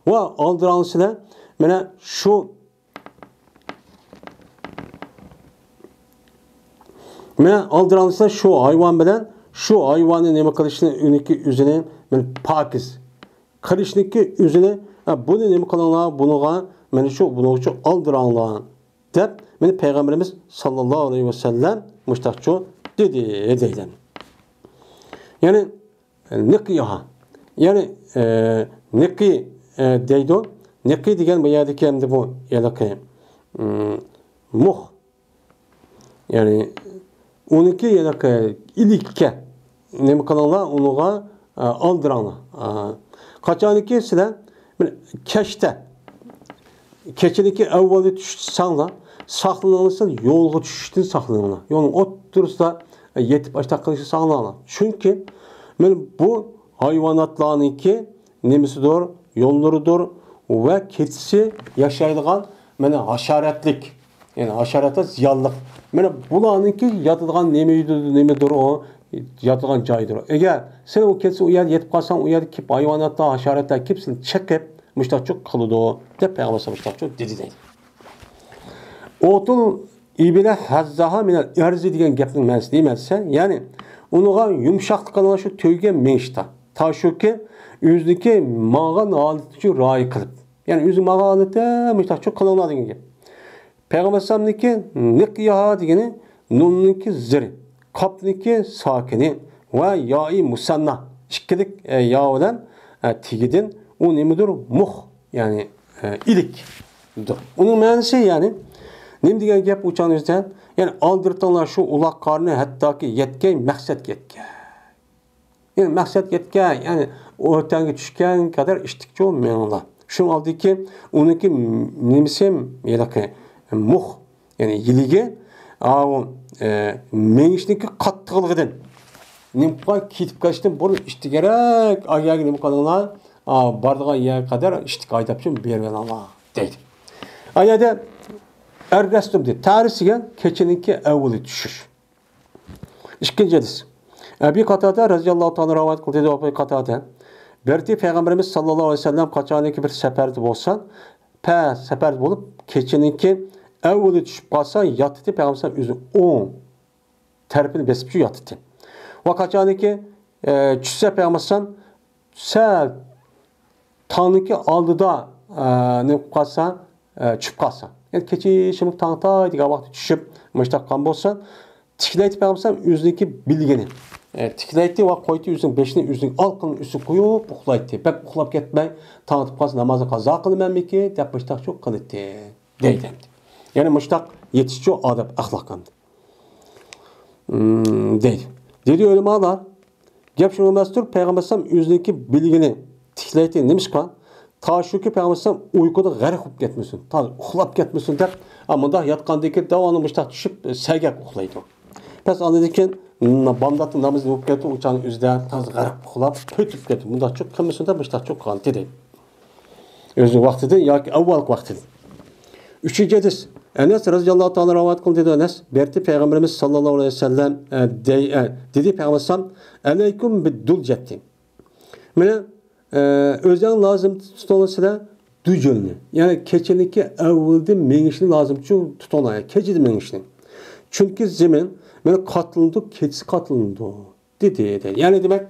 ۋە ئالدىراڭلار سىلەر، مانا شۇ، مانا ئالدىراڭلار سىلەر شۇ ھايۋان بىلەن شۇ ھايۋاننى نېمە قىلىشنى، ئۆنىكى ئۆزىنى، مانا پاكىز قىلىشنىكى ئۆزىنى، ھە، بۇنى نېمە قىلىڭلار، بۇنىڭغا، مانا شۇ، بۇنىڭغىچۇ ئالدىراڭلار، دەپ، مانا پەيغەمبىرىمىز ساللاللاھۇ ئەلەيھى ۋەسەللەم مۇشتاقچۇ دېدى، دەيدۇ. يەنى، نىقىيها. يەنى، ئە، نىقى، ئە، دەيدۇ. نىقى دېگەن بۇ يەردىكى ئەمدى بۇ ھېلىقى، ئىم، مۇخ. يەنى ئۇنىڭكى ھېلىقى ئىلىككە نېمە قىلىڭلار، ئۇنىڭغا، ئە، ئالدىراڭلار. ئە، قاچانكى سىلەر بىر كەچتە، كېچىدىكى ئەۋۋەلدە چۈشتە ساڭلار، ساقلىنىڭلار، سىلەر يولغا چۈشۈشتىن ساقلىنىڭلار. يولنىڭ ئوتتۇرىسىدا، ئە، يېتىپ ئاشتاق قىلىشقا ساقلىنىڭلار. چۈنكى مانا بۇ ھايۋاناتلارنىڭكى نېمىسىدۇر، يوللىرىدۇر ۋە كېچىسى ياشايدىغان، مانا، ھاشاراتلىق، يەنى ھاشاراتلار زىيانلىق. مانا بۇلارنىڭكى ياتىدىغان نېمە ئۆيدۇر، نېمىدۇر ئۇ، ياتىدىغان جايدۇر. ئەگەر سەن ئۇ كېچىسى ئۇ يەردە يېتىپ قالساڭ، ئۇ يەردە كېلىپ ھايۋاناتلار، ھاشاراتلار كېلىپ سېنى چېقىپ، مۇشۇنداق چوق قىلىدۇ، دەپ پەيغەمبەر مۇشۇنداق چوق دېدى دەيدۇ. ئوتۇل ئىبلە ھەززاھا مىنەل ئەرزى دېگەن گەپنىڭ مەنىسى نېمە دېسە، يەنى ئۇنىڭغا يۇمشاقلىق قىلىدىغان شۇ تۆگە مېڭىشتا. تاشۇكى ئۆزىنىڭكى ماڭغان ھالىتىچە رىئايە قىلىپ. يەنى ئۆزى ماڭغان ھالىتى مۇشۇنداق چوق قىلىڭلار دېگەن گەپ. پەيغەمبەر ئەلەيھىسسالامنىڭكى نىقياھا دېگىنى نۇننىڭكى زىرى، قاپنىڭكى ساكىنى ۋە يائى مۇسەننا ئىككىلىك، ئە، يا بىلەن، ئە، تېگىدىن ئۇ نېمىدۇر؟ مۇخ، يەنى، ئە، ئىلىكدۇر. ئۇنىڭ مەنىسى، يەنى، نېمە دېگەن گەپ ئۇ چاغنىڭ ئۆزىدە؟ يەنى ئالدىرىتىڭلار شۇ ئۇلاق قارنى ھەتتاكى يەتكەي مەقسەتكە يەتكەي. يەنى مەقسەت يەتكەن، يەنى ئورتەڭگە چۈشكەن قەدەر ئىشتىكچۇ مېڭىڭلار. شۇنىڭ ئالدىدىكى ئۇنىڭكى نېمىسى ھېلىقى مۇخ، يەنى يىلىگى، ئاۋۇ، ئە، مېڭىشنىڭكى قاتتىقلىقىدىن نېمە قىلغان كېتىپ قېلىشتىن بۇرۇن ئىشتىكرەك ئاياغى نېمە قىلىڭلار، ئا، بارىدىغان يەرگە قەدەر ئىشتىك ھەيدەپچۇ بېرىۋېلىڭلار دەيدۇ. ئا يەردە ئەررەستۇم دېدى. تەرىس دېگەن كېچىنىڭكى ئەۋۋىلى چۈشۈش. ئىككىنچى ھەدىس. ئەبى قاتادە رەزىياللاھۇ تائالا رىۋايەت قىلدى، دېدى ئەبى قاتادە. بىرتى پەيغەمبىرىمىز ساللاللاھۇ ئەلەيھى ۋەسەللەم قاچانكى بىر سەپەردە بولسا، پە سەپەردە بولۇپ، كېچىنىڭكى ئەۋۋىلى چۈشۈپ قالسا، ياتتى پەيغەمبەر ئۆزى ئوڭ تەرىپىنى بېسىپ شۇ ياتتى. ۋە قاچانكى، ئە، چۈشسە پەيغەمبەر سەل تاڭنىڭكى ئالدىدا، ئە، نېمە قىلىپ قالسا، ئە، چۈشۈپ قالسا. يەنى كېچە شېمىك تاڭ ئاتاي دېگەن ۋاقىتتا چۈشۈپ، مۇشۇنداق قىلغان بولسا، تىكلەيتتى پەيغەمبەر ئۆزىنىڭكى بىلىگىنى. ئە، تىكلەيتتى ۋە قويدى ئۆزىنىڭ بېشىنى ئۆزىنىڭ ئالقىنىنىڭ ئۈستىگە قويۇپ ئۇخلايتتى. بەك ئۇخلاپ كەتمەي، تاڭ ئاتىپ قالسا نامازنى قازا قىلىمەنمىكىن دەپ مۇشۇنداقچۇ قىلاتتى. دەيدۇ ئەمدى. يەنى مۇشۇنداق يېتىشچۇ ئادەپ ئەخلاق ئەمدى. ئىم، دەيدۇ. دېدى ئۆلىمالار، گەپ شۇنىڭ ئەمەستۇر، پەيغەمبەر ئەلەيھىسسالام ئۆزىنىڭكى بىلگىنى تىكلەيتتى. نېمىشقا؟ تاشۇكى پەيغەمبەر ئەلەيھىسسالام ئۇيقۇدا غەرق بولۇپ كەتمىسۇن، تازا ئۇخلاپ كەتمىسۇن دەپ، ئا، مۇنداق ياتقاندىن كېيىن داۋاملىق مۇشۇنداق چۈشۈپ، سەگەك ئۇخلايدۇ. بەس ئاندىن كېيىن، م، بامداتتا نامىزى بولۇپ كەتتى، ئۇ چاغنىڭ ئۆزىدە تازا غەرق ئۇخلاپ، پۆتۈپ كەتتى. مۇنداقچۇ قىلمىسۇن دەپ مۇشۇنداقچۇ قىلغان دېدى. ئۆزىنىڭ ۋاقتىدىن ياكى ئاۋۋالقى ۋاقتىدىن. ئۈچىنچى ھەدىس. ئەنەس رەزىياللاھۇ تائالا رىۋايەت قىلدى، دېدى ئەنەس. بىرتى پەيغەمبىرىمىز ساللاللاھۇ ئەلەيھى ۋەسەللەم، ئە، دەي-، ئە، دېدى پەيغەمبەر ئەلەيھىسسالام، ئەلەيكۇم بىددۇلجەتتى. مانا، ئە، ئۆزۈڭ لازىم تۇتۇڭلار سىلەر دۇجۇلنى. يەنى كېچىنىڭكى ئەۋۋىلىدە مېڭىشنى لازىمچۇ تۇتۇڭلار، يەنى كېچىدە مېڭىشنى. چۈنكى زېمىن، مانا، قاتلىنىدۇ، كېچىسى قاتلىنىدۇ. دېدى، دېدى. يەنى دېمەك،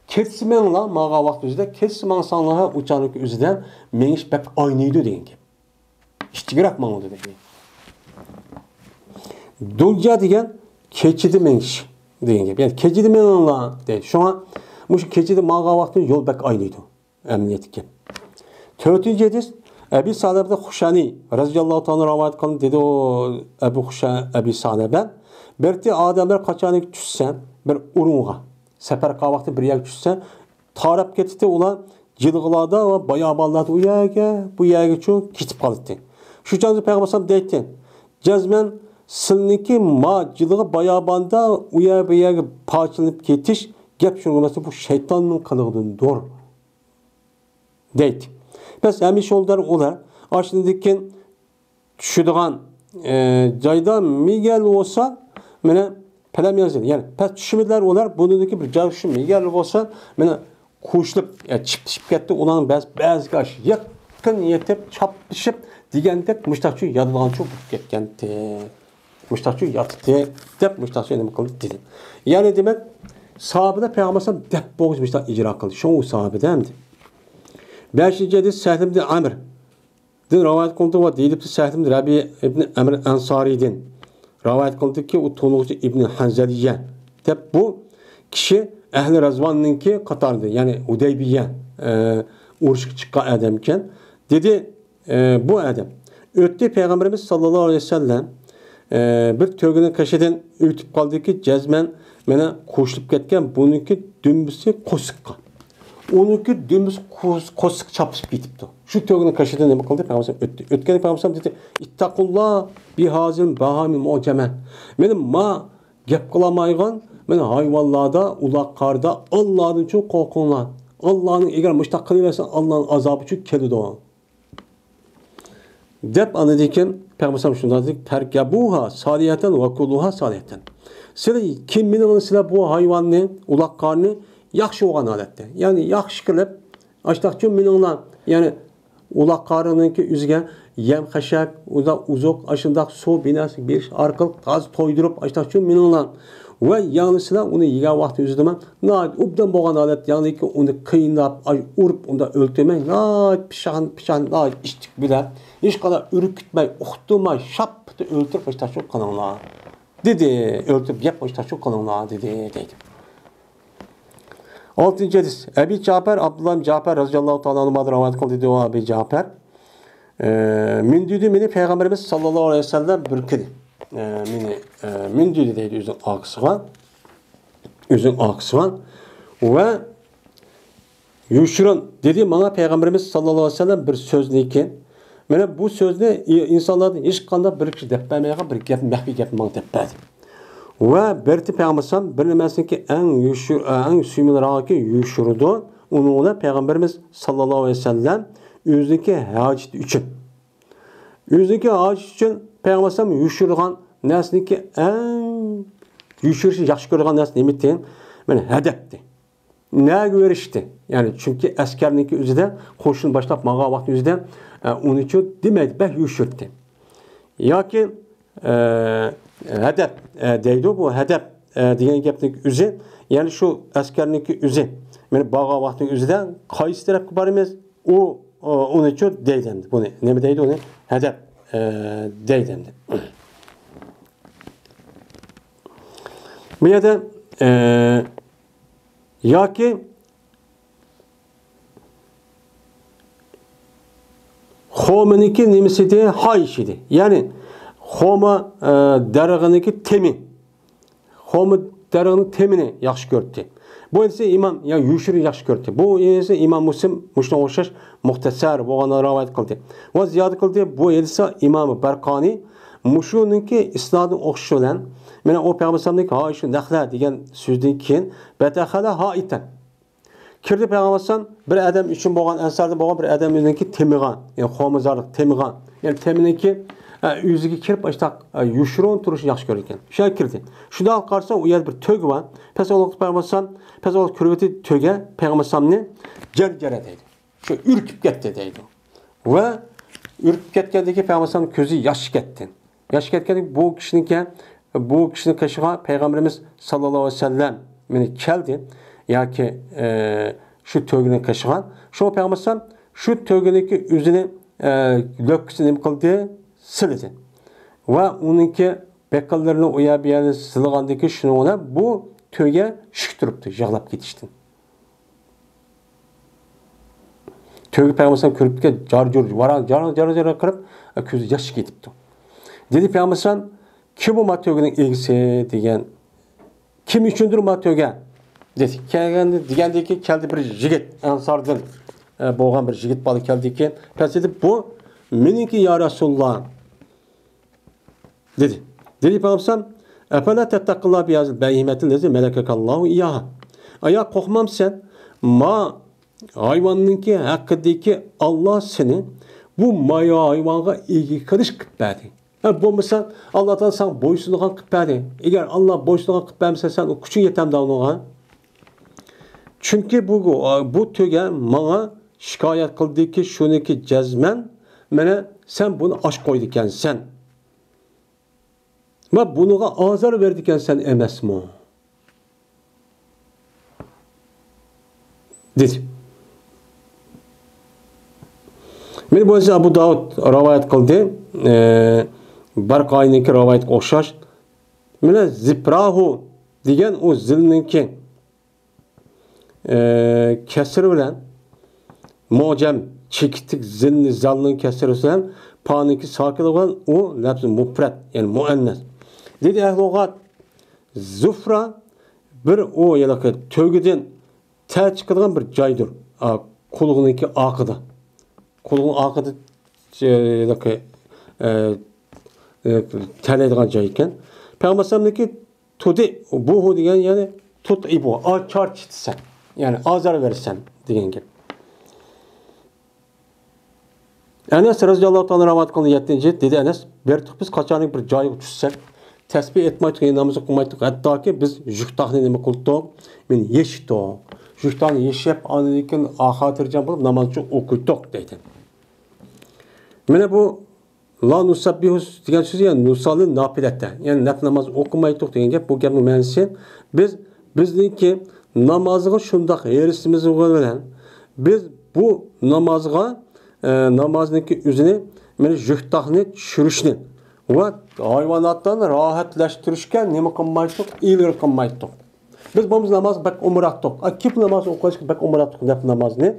كېچىسى مېڭىڭلار، ماڭغان ۋاقىت ئۆزىدە، كېچىسى ماڭساڭلار، ئۇ چاغنىڭ ئۆزىدە مېڭىش بەك ئاينىيدۇ دېگەن گەپ. ئىچكىرەك ماڭىدۇ دېگەن. دۇلجا دېگەن كېچىدە مېڭىش دېگەن گەپ. يەنى كېچىدە مېڭىڭلار دەيدۇ. شۇڭا مۇشۇ كېچىدە ماڭغان ۋاقىتتا يول بەك ئاينىيدۇ. ئەمەلىيەتتىكى. تۆتىنچى ھەدىس، ئەبى سەلەبە خۇشانى رەزىياللاھۇ تائالا رىۋايەت قىلدى، دېدى ئۇ ئەبۇ خۇشا-، ئەبى سەلەبە. بىرتى ئادەملەر قاچانكى چۈشسە، بىر ئورۇنغا، سەپەر قىلغان ۋاقتى بىر يەرگە چۈشسە، تاراپ كېتىتتى ئۇلار جىلغىلاردا ۋە بايابانلاردا ئۇ يەرگە، بۇ يەرگىچۇ كېتىپ قالاتتى. شۇ چاغدا پەيغەمبەر ئەلەيھىسسالام دەيتتى، جەزمەن سىلىنىڭكى ما جىلغا باياباندا ئۇ يەر، بۇ يەرگە پارچىلىنىپ كېتىش گەپ شۇنىڭ ئەمەس، بۇ شەيتاننىڭ قىلىقىدىندۇر. دەيتتى. بەس ھەمىشە يولدار ئۇلار ئاشۇندىن كېيىن چۈشىدىغان، ئە، جايدا مىگەل بولسا، مانا، پەلەم يازىدۇ. يەنى پەس چۈشمىدىلەر ئۇلار، بۇنىڭدىكى بىر جاي شۇ مىگەل بولسا، مانا، قوشۇلۇپ، ئە، چىپلىشىپ كەتتى. ئۇلارنىڭ بەز-، بەزىگە ئاشۇ يېقىن يېتىپ، چاپلىشىپ دېگەندەك مۇشتاقچۇ يادىلغانچۇ بولۇپ كەتكەنتى. مۇشتاقچۇ ياتتى دەپ، مۇشتاقچۇ نېمە قىلدى دېدى. يەنى دېمەك، ساھابىدە پەيغەمبەر ئەلەيھىسسالام دەپ بولغۇچە مۇشتاق ئىجرا قىلدى. شۇڭا ئۇ ساھابىدە ئەمدى. بەشىنچى ھەدىس سەھل ئىبن ئەمر دىن رىۋايەت قىلىنىدۇ ۋە دېيىلىپتۇ، سەھل ئىبن رەبىئ ئىبن ئەمر ئەنسارىدىن رىۋايەت قىلىنىدۇكى، ئۇ تونۇغۇچى ئىبن ھەنزەلىيە دەپ بۇ كىشى ئەھلى رەزۋاننىڭكى قاتارىدا، يەنى ھۇدەيبىيە، ئە، ئۇرۇشقا چىققان ئادەمكەن. دېدى، ئە، بۇ ئادەم ئۆتتى، پەيغەمبىرىمىز ساللاللاھۇ ئەلەيھى ۋەسەللەم، ئە، بىر تۆگىنىڭ قېشىدىن ئۆتۈپ قالدىكى، جەزمەن مانا قوشۇلۇپ كەتكەن، بۇنىڭكى دۈمبىسى قورسىققا. ئۇنىڭكى دۈمبىسى قورس-، قورسىققا چاپلىشىپ كېتىپتۇ. شۇ تۆگىنىڭ قېشىدىن نېمە قىلدى؟ پەيغەمبەر ئۆتتى. ئۆتكەندە پەيغەمبەر دېدى، ئىتتەقۇللا بىھازىل باھامىل مۇجەمە. مانا ما گەپ قىلالمايدىغان مانا ھايۋانلاردا، ئۇلاقلاردا ئاللادىن چوڭ قورقۇڭلار. ئاللانىڭ، ئەگەر مۇشۇنداق قىلىۋەرسە، ئاللانىڭ ئازابى چوڭ كېلىدۇ. دەپ ئاندىن كېيىن پەيغەمبەر شۇنداق دېدى، تەركەبۇھا سالىھەتەن ۋە كۇلۇھا سالىھەتەن. سىلەر كېلىپ مېنىڭ بىلەن سىلەر بۇ ھايۋاننى، ئۇلاقلارنى ياخشى بولغان ھالەتتە، يەنى ياخشى قىلىپ، ئاشتاقچۇ مېنىڭلار، يەنى ئۇلاقلارنىڭكى ئۆزىگە يەم خەشەك، ئۇنداق ئوزۇق، ئاشۇنداق سۇ بىناسى بېرىش ئارقىلىق تازا تويدۇرۇپ، ئاشتاقچۇ مېنىڭلار. ۋە يەنى سىلەر ئۇنى يېگەن ۋاقتى ئۆزىدىمۇ ناھايىتى ئوبدان بولغان ھالەتتە، يەنىكى ئۇنى قىيناپ، ئاي، ئۇرۇپ، ئۇنداق ئۆلتۈرمەي، ناھايىتى پىشان، پىشان، ناھايىتى ئىتتىك بىلەن، ھېچقانداق ئۈركۈتمەي، ئۇقتۇرماي، شاپپىتى ئۆلتۈرۈپ، مۇشتاق قىلىڭلار، دېدى. ئۆلتۈرۈپ، يەپ، مۇشتاق قىلىڭلار، دېدى، دەيدۇ. ئالتىنچى ھەدىس. ئەبى جەپەر، ئابدۇللا ئىبن جەپەر رەزىياللاھۇ تائالا ئەنھۇما رىۋايەت قىلدى، دېدى، ئەبى جەپەر. ئە، مىندۈردى مېنى پەيغەمبىرىمىز ساللاللاھۇ ئەلەيھى ۋەسەللەم بىر كۈنى. ئە، مېنى، ئە، مىندۈردى دەيدۇ ئۆزىنىڭ ئارقىسىغا. ئۆزىنىڭ ئارقىسىغا. ۋە يوشۇرۇن دېدى ماڭا پەيغەمبىرىمىز ساللاللاھۇ ئەلەيھى ۋەسەللەم بىر سۆزنى كېيىن. مانا بۇ سۆزنى ئى-، ئىنسانلاردىن ھېچقانداق بىر كىشى دەپ بەرمەيدىغان بىر گەپ، مەخپىي گەپنى ماڭا دەپ بەردى. ۋە بىرتى پەيغەمبەر بىر نەرسىنىڭكى ئەڭ يوشۇر-، ئەڭ سۆيۈملۈكىنى يوشۇرىدۇ. ئۇنىڭ بىلەن پەيغەمبىرىمىز ساللاللاھۇ ئەلەيھى ۋەسەللەم ئۆزىنىڭكى ھاجىتى ئۈچۈن، ئۆزىنىڭكى ھاجىتى ئۈچۈن پەيغەمبەر ئەلەيھىسسالام يوشۇرغان نەرسىنىڭكى ئەڭ يوشۇرۇشنى ياخشى كۆرىدىغان نەرسە نېمىتى؟ مانا ھەدەپتى. نەگە بېرىشتى؟ يەنى چۈنكى ئەسكەرنىڭكى ئۆزىدە، قوشۇن باشلاپ ماڭغان ۋاقتى ئۆزىدە، ئە، ئۇنىچۇ دېمەيدۇ، بەك يوشۇرتتى. ياكى، ئە، ھەدەپ، ئە، دەيدۇ، بۇ ھەدەپ، ئە، دېگەن گەپنىڭ ئۆزى، يەنى شۇ ئەسكەرنىڭكى ئۆزى، مانا بارغان ۋاقتىنىڭ ئۆزىدە قايسى تەرەپكە بارىمىز؟ ئۇ، ئۇ، ئۇنىچۇ دەيدۇ ئەمدى. بۇنى نېمە دەيدۇ؟ ئۇنى ھەدەپ، ئە، دەيدۇ ئەمدى. بۇ يەردە، ئە، ياكى خورمىنىڭكى نېمىسى ئىدى؟ خاھىشى ئىدى. يەنى خورما، ئە، دەرىخىنىڭكى تېمى. خورما دەرىخىنىڭ تېمىنى ياخشى كۆرەتتى. بۇ ھەدىسنى ئىمام، يا يوشۇرۇن ياخشى كۆرەتتى. بۇ ھەدىسنى ئىمام مۇسلىم مۇشۇنىڭغا ئوخشاش مۇختەسەر بولغاندا رىۋايەت قىلدى. ۋە زىيادە قىلدى، بۇ ھەدىسنى ئىمام بەرقانى مۇشۇنىڭكى ئىسنادىنىڭ ئوخشىشى بىلەن، مانا ئۇ پەيغەمبەر ئەلەيھىسسالامنىڭكى ھايشۇ نەخلە دېگەن سۆزدىن كېيىن، بەتەخەلە ھائىتەن. كىردى پەيغەمبەر ئەلەيھىسسالام بىر ئادەم ئۈچۈن بولغان، ئەنساردىن بولغان بىر ئادەمنىڭكى تېمىغا، يەنى خورمىزارلىق تېمىغا، يەنى تېمىنىڭكى، ئە، ئۆزىگە كىرىپ، ئاشتاق، ئە، يوشۇرۇن تۇرۇشنى ياخشى كۆرىدىكەن. شۇ يەرگە كىردى. شۇنداق قارىسا، ئۇ يەردە بىر تۆگە بار. پەس ۋاقىت پەيغەمبەر ئەلەيھىسسالام، پەس ۋاقىت كۆرۈۋېتىپ تۆگە پەيغەمبەر ئەلەيھىسسالامنى جەرجەرە، جەرجەرە دەيدۇ. شۇ ئۈركۈپ كەتتى دەيدۇ. ۋە ئۈركۈپ كەتكەندىن كېيىن پەيغەمبەر ئەلەيھىسسالام كۆزى ياش كەتتى. ياش كەتكەندىن كېيىن بۇ كىشىنىڭكى، بۇ كىشىنىڭ قېشىغا پەيغەمبىرىمىز ساللاللاھۇ ئەلەيھى ۋەسەللەم مانا كەلدى. ياكى، ئە، شۇ تۆگىنىڭ قېشىغا. شۇڭا پەيغەمبەر ئەلەيھىسسالام شۇ تۆگىنىڭكى ئۆزىنى، ئە، لۆككىسىنى نېمە قىلدى؟ سىلىدى. ۋە ئۇنىڭكى بېقىنلىرىنى ئۇ يەر بۇ يەرنى سىلىغاندىن كېيىن شۇنىڭ بىلەن بۇ تۆگە شىك تۇرۇپتۇ، يىغلاپ كېتىشتىن. تۆگە پەيغەمبەر ئەلەيھىسسالام كۆرۈپ كەتكەن، جار-جۇر، ۋاراڭ، جار-جار-جار قىلىپ، كۆزى ياش كېتىپتۇ. دېدى پەيغەمبەر ئەلەيھىسسالام، كىم بۇ ما تۆگىنىڭ ئىگىسى دېگەن، كىم ئۈچۈندۇر ما تۆگە؟ دېدى. كەلگەندە، دېگەندىن كېيىن كەلدى بىر يىگىت، ئەنساردىن، ئە، بولغان بىر يىگىت بالا كەلدى كېيىن، پەس دېدى، بۇ مېنىڭكى يا رەسۇلۇللا. دېدى. دېدى پەيغەمبەر ئەپەلا تەتتەقىللا بىھازىل بەھىمەتىل لەزى مەلەكەكەللاھۇ ئىياھا. ئايا قورقمامسەن؟ ما ھايۋاننىڭكى ھەققىدىكى ئاللا سېنى بۇ مايا ھايۋانغا ئىگە قىلىش قىلىپ بەردى. ھە، بولمىسا ئاللا تائالا ساڭا بويسۇنىدىغان قىلىپ بەردى. ئەگەر ئاللا بويسۇنىدىغان قىلىپ بەرمىسە سەن ئۇ كۈچۈڭ يېتەمدۇ ئۇنىڭغا؟ چۈنكى بۇ، بۇ تۆگە ماڭا شىكايەت قىلدىكى شۇنىكى جەزمەن، مانا سەن بۇنى ئاچ قويىدىكەنسەن. ۋە بۇنىڭغا ئازار بېرىدىكەنسەن ئەمەسمۇ؟ دېدى. مانا بۇ ئەبۇ داۋۇد رىۋايەت قىلدى. ئە، بەرقانىنىڭكى رىۋايىتىگە ئوخشاش. مانا زىپراھۇ دېگەن ئۇ زىلنىڭكى ئە، كەسرى بىلەن مۇجەم، چېكىتلىك زىلنى زالنىڭ كەسرىسى بىلەن پانىڭكى ساكىنى بىلەن ئۇ لەپزى مۇپرەت، يەنى مۇئەننەس. دېدى ئەھلى لۇغەت، زۇفرا بىر ئۇ ھېلىقى تۆگىدىن تەر چىقىدىغان بىر جايدۇر. ئا، قۇلىقىنىڭكى ئارقىدا. قۇلىقىنىڭ ئارقىدا، ئە، ھېلىقى، ئە، ئە، تەرلەيدىغان جاي ئىكەن. پەيغەمبەر ئەلەيھىسسالامنىڭكى تۇدىئۇبۇھۇ دېگەن، يەنى تۇتئىبۇ، ئاچارچىتىسەن، يەنى ئازار بېرىسەن دېگەن گەپ. ئەنەس رەزىياللاھۇ تائالا رىۋايەت قىلغان يەتتىنچى، دېدى ئەنەس، بېرىتتۇق بىز قاچانكى بىر جايغا چۈشسەك، تەسبىھ ئېيتمايتتۇق، يەنى ناماز ئوقۇمايتتۇق، ھەتتاكى بىز جۈكتاقنى نېمە قىلدۇق؟ مېنى يېشىتتۇق. جۈكتاقنى يېشىپ، ئاندىن كېيىن خاتىرجەم بولۇپ ناماز ئوقۇيتتۇق دەيدۇ. مانا بۇ لا نۇسەببىھۇ دېگەن سۆز، يەنى نۇسەللى نافىلەتە، يەنى نەپلى ناماز ئوقۇمايتتۇق دېگەن گەپ. بۇ گەپنىڭ مەنىسى، بىز بىزنىڭكى نامازغا شۇنداق ھېرىسىمىز بىلەن بىز بۇ نامازغا، ئە، نامازنىڭكى ئۆزىنى مانا جۈكتاقنى چۈشۈرۈشنى ۋە ھايۋاناتلارنى راھەتلەشتۈرۈشكە نېمە قىلمايتتۇق؟ ئىلگىرى قىلمايتتۇق. بىز بولمىسا ناماز بەك ئومراقتۇق. ئا، كېپىل ناماز ئوقۇشقا بەك ئومراقتۇق نەپلى نامازنى.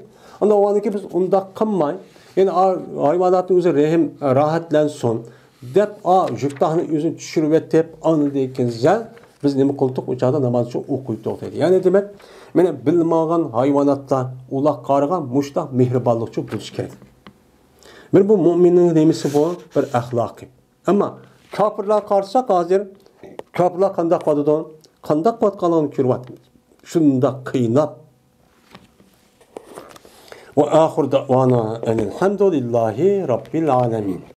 ئاندىن ئۇنىڭدىن كېيىن بىز ئۇنداق قىلماي، يەنى ئا، ھايۋاناتنىڭ ئۆزى رەھىم، راھەتلەنسۇن دەپ، ئا، جۈكتاقنىڭ ئۆزىنى چۈشۈرۈۋېتىپ، ئاندىن كېيىن زەل بىز نېمە قىلدۇق؟ ئۇ چاغدا ناماز ئوقۇيتتۇق دەيدۇ. يەنى دېمەك، مانا بىلمىغان ھايۋاناتلار، ئۇلارغا قارىغان مۇشۇنداق مېھرىبانلىقچۇ بولۇش كېرەك. مانا بۇ مۇئمىننىڭ نېمىسى بۇ؟ بىر ئەخلاقى. ئەمما كاپىرلارغا قارىساق ھازىر، كاپىرلار قانداق قىلىدۇ؟ قانداق قىلىۋاتقانلىقىنى كۆرۈۋاتىمىز. شۇنداق قىيناپ. وآخر دعوانا أن الحمد لله رب العالمين.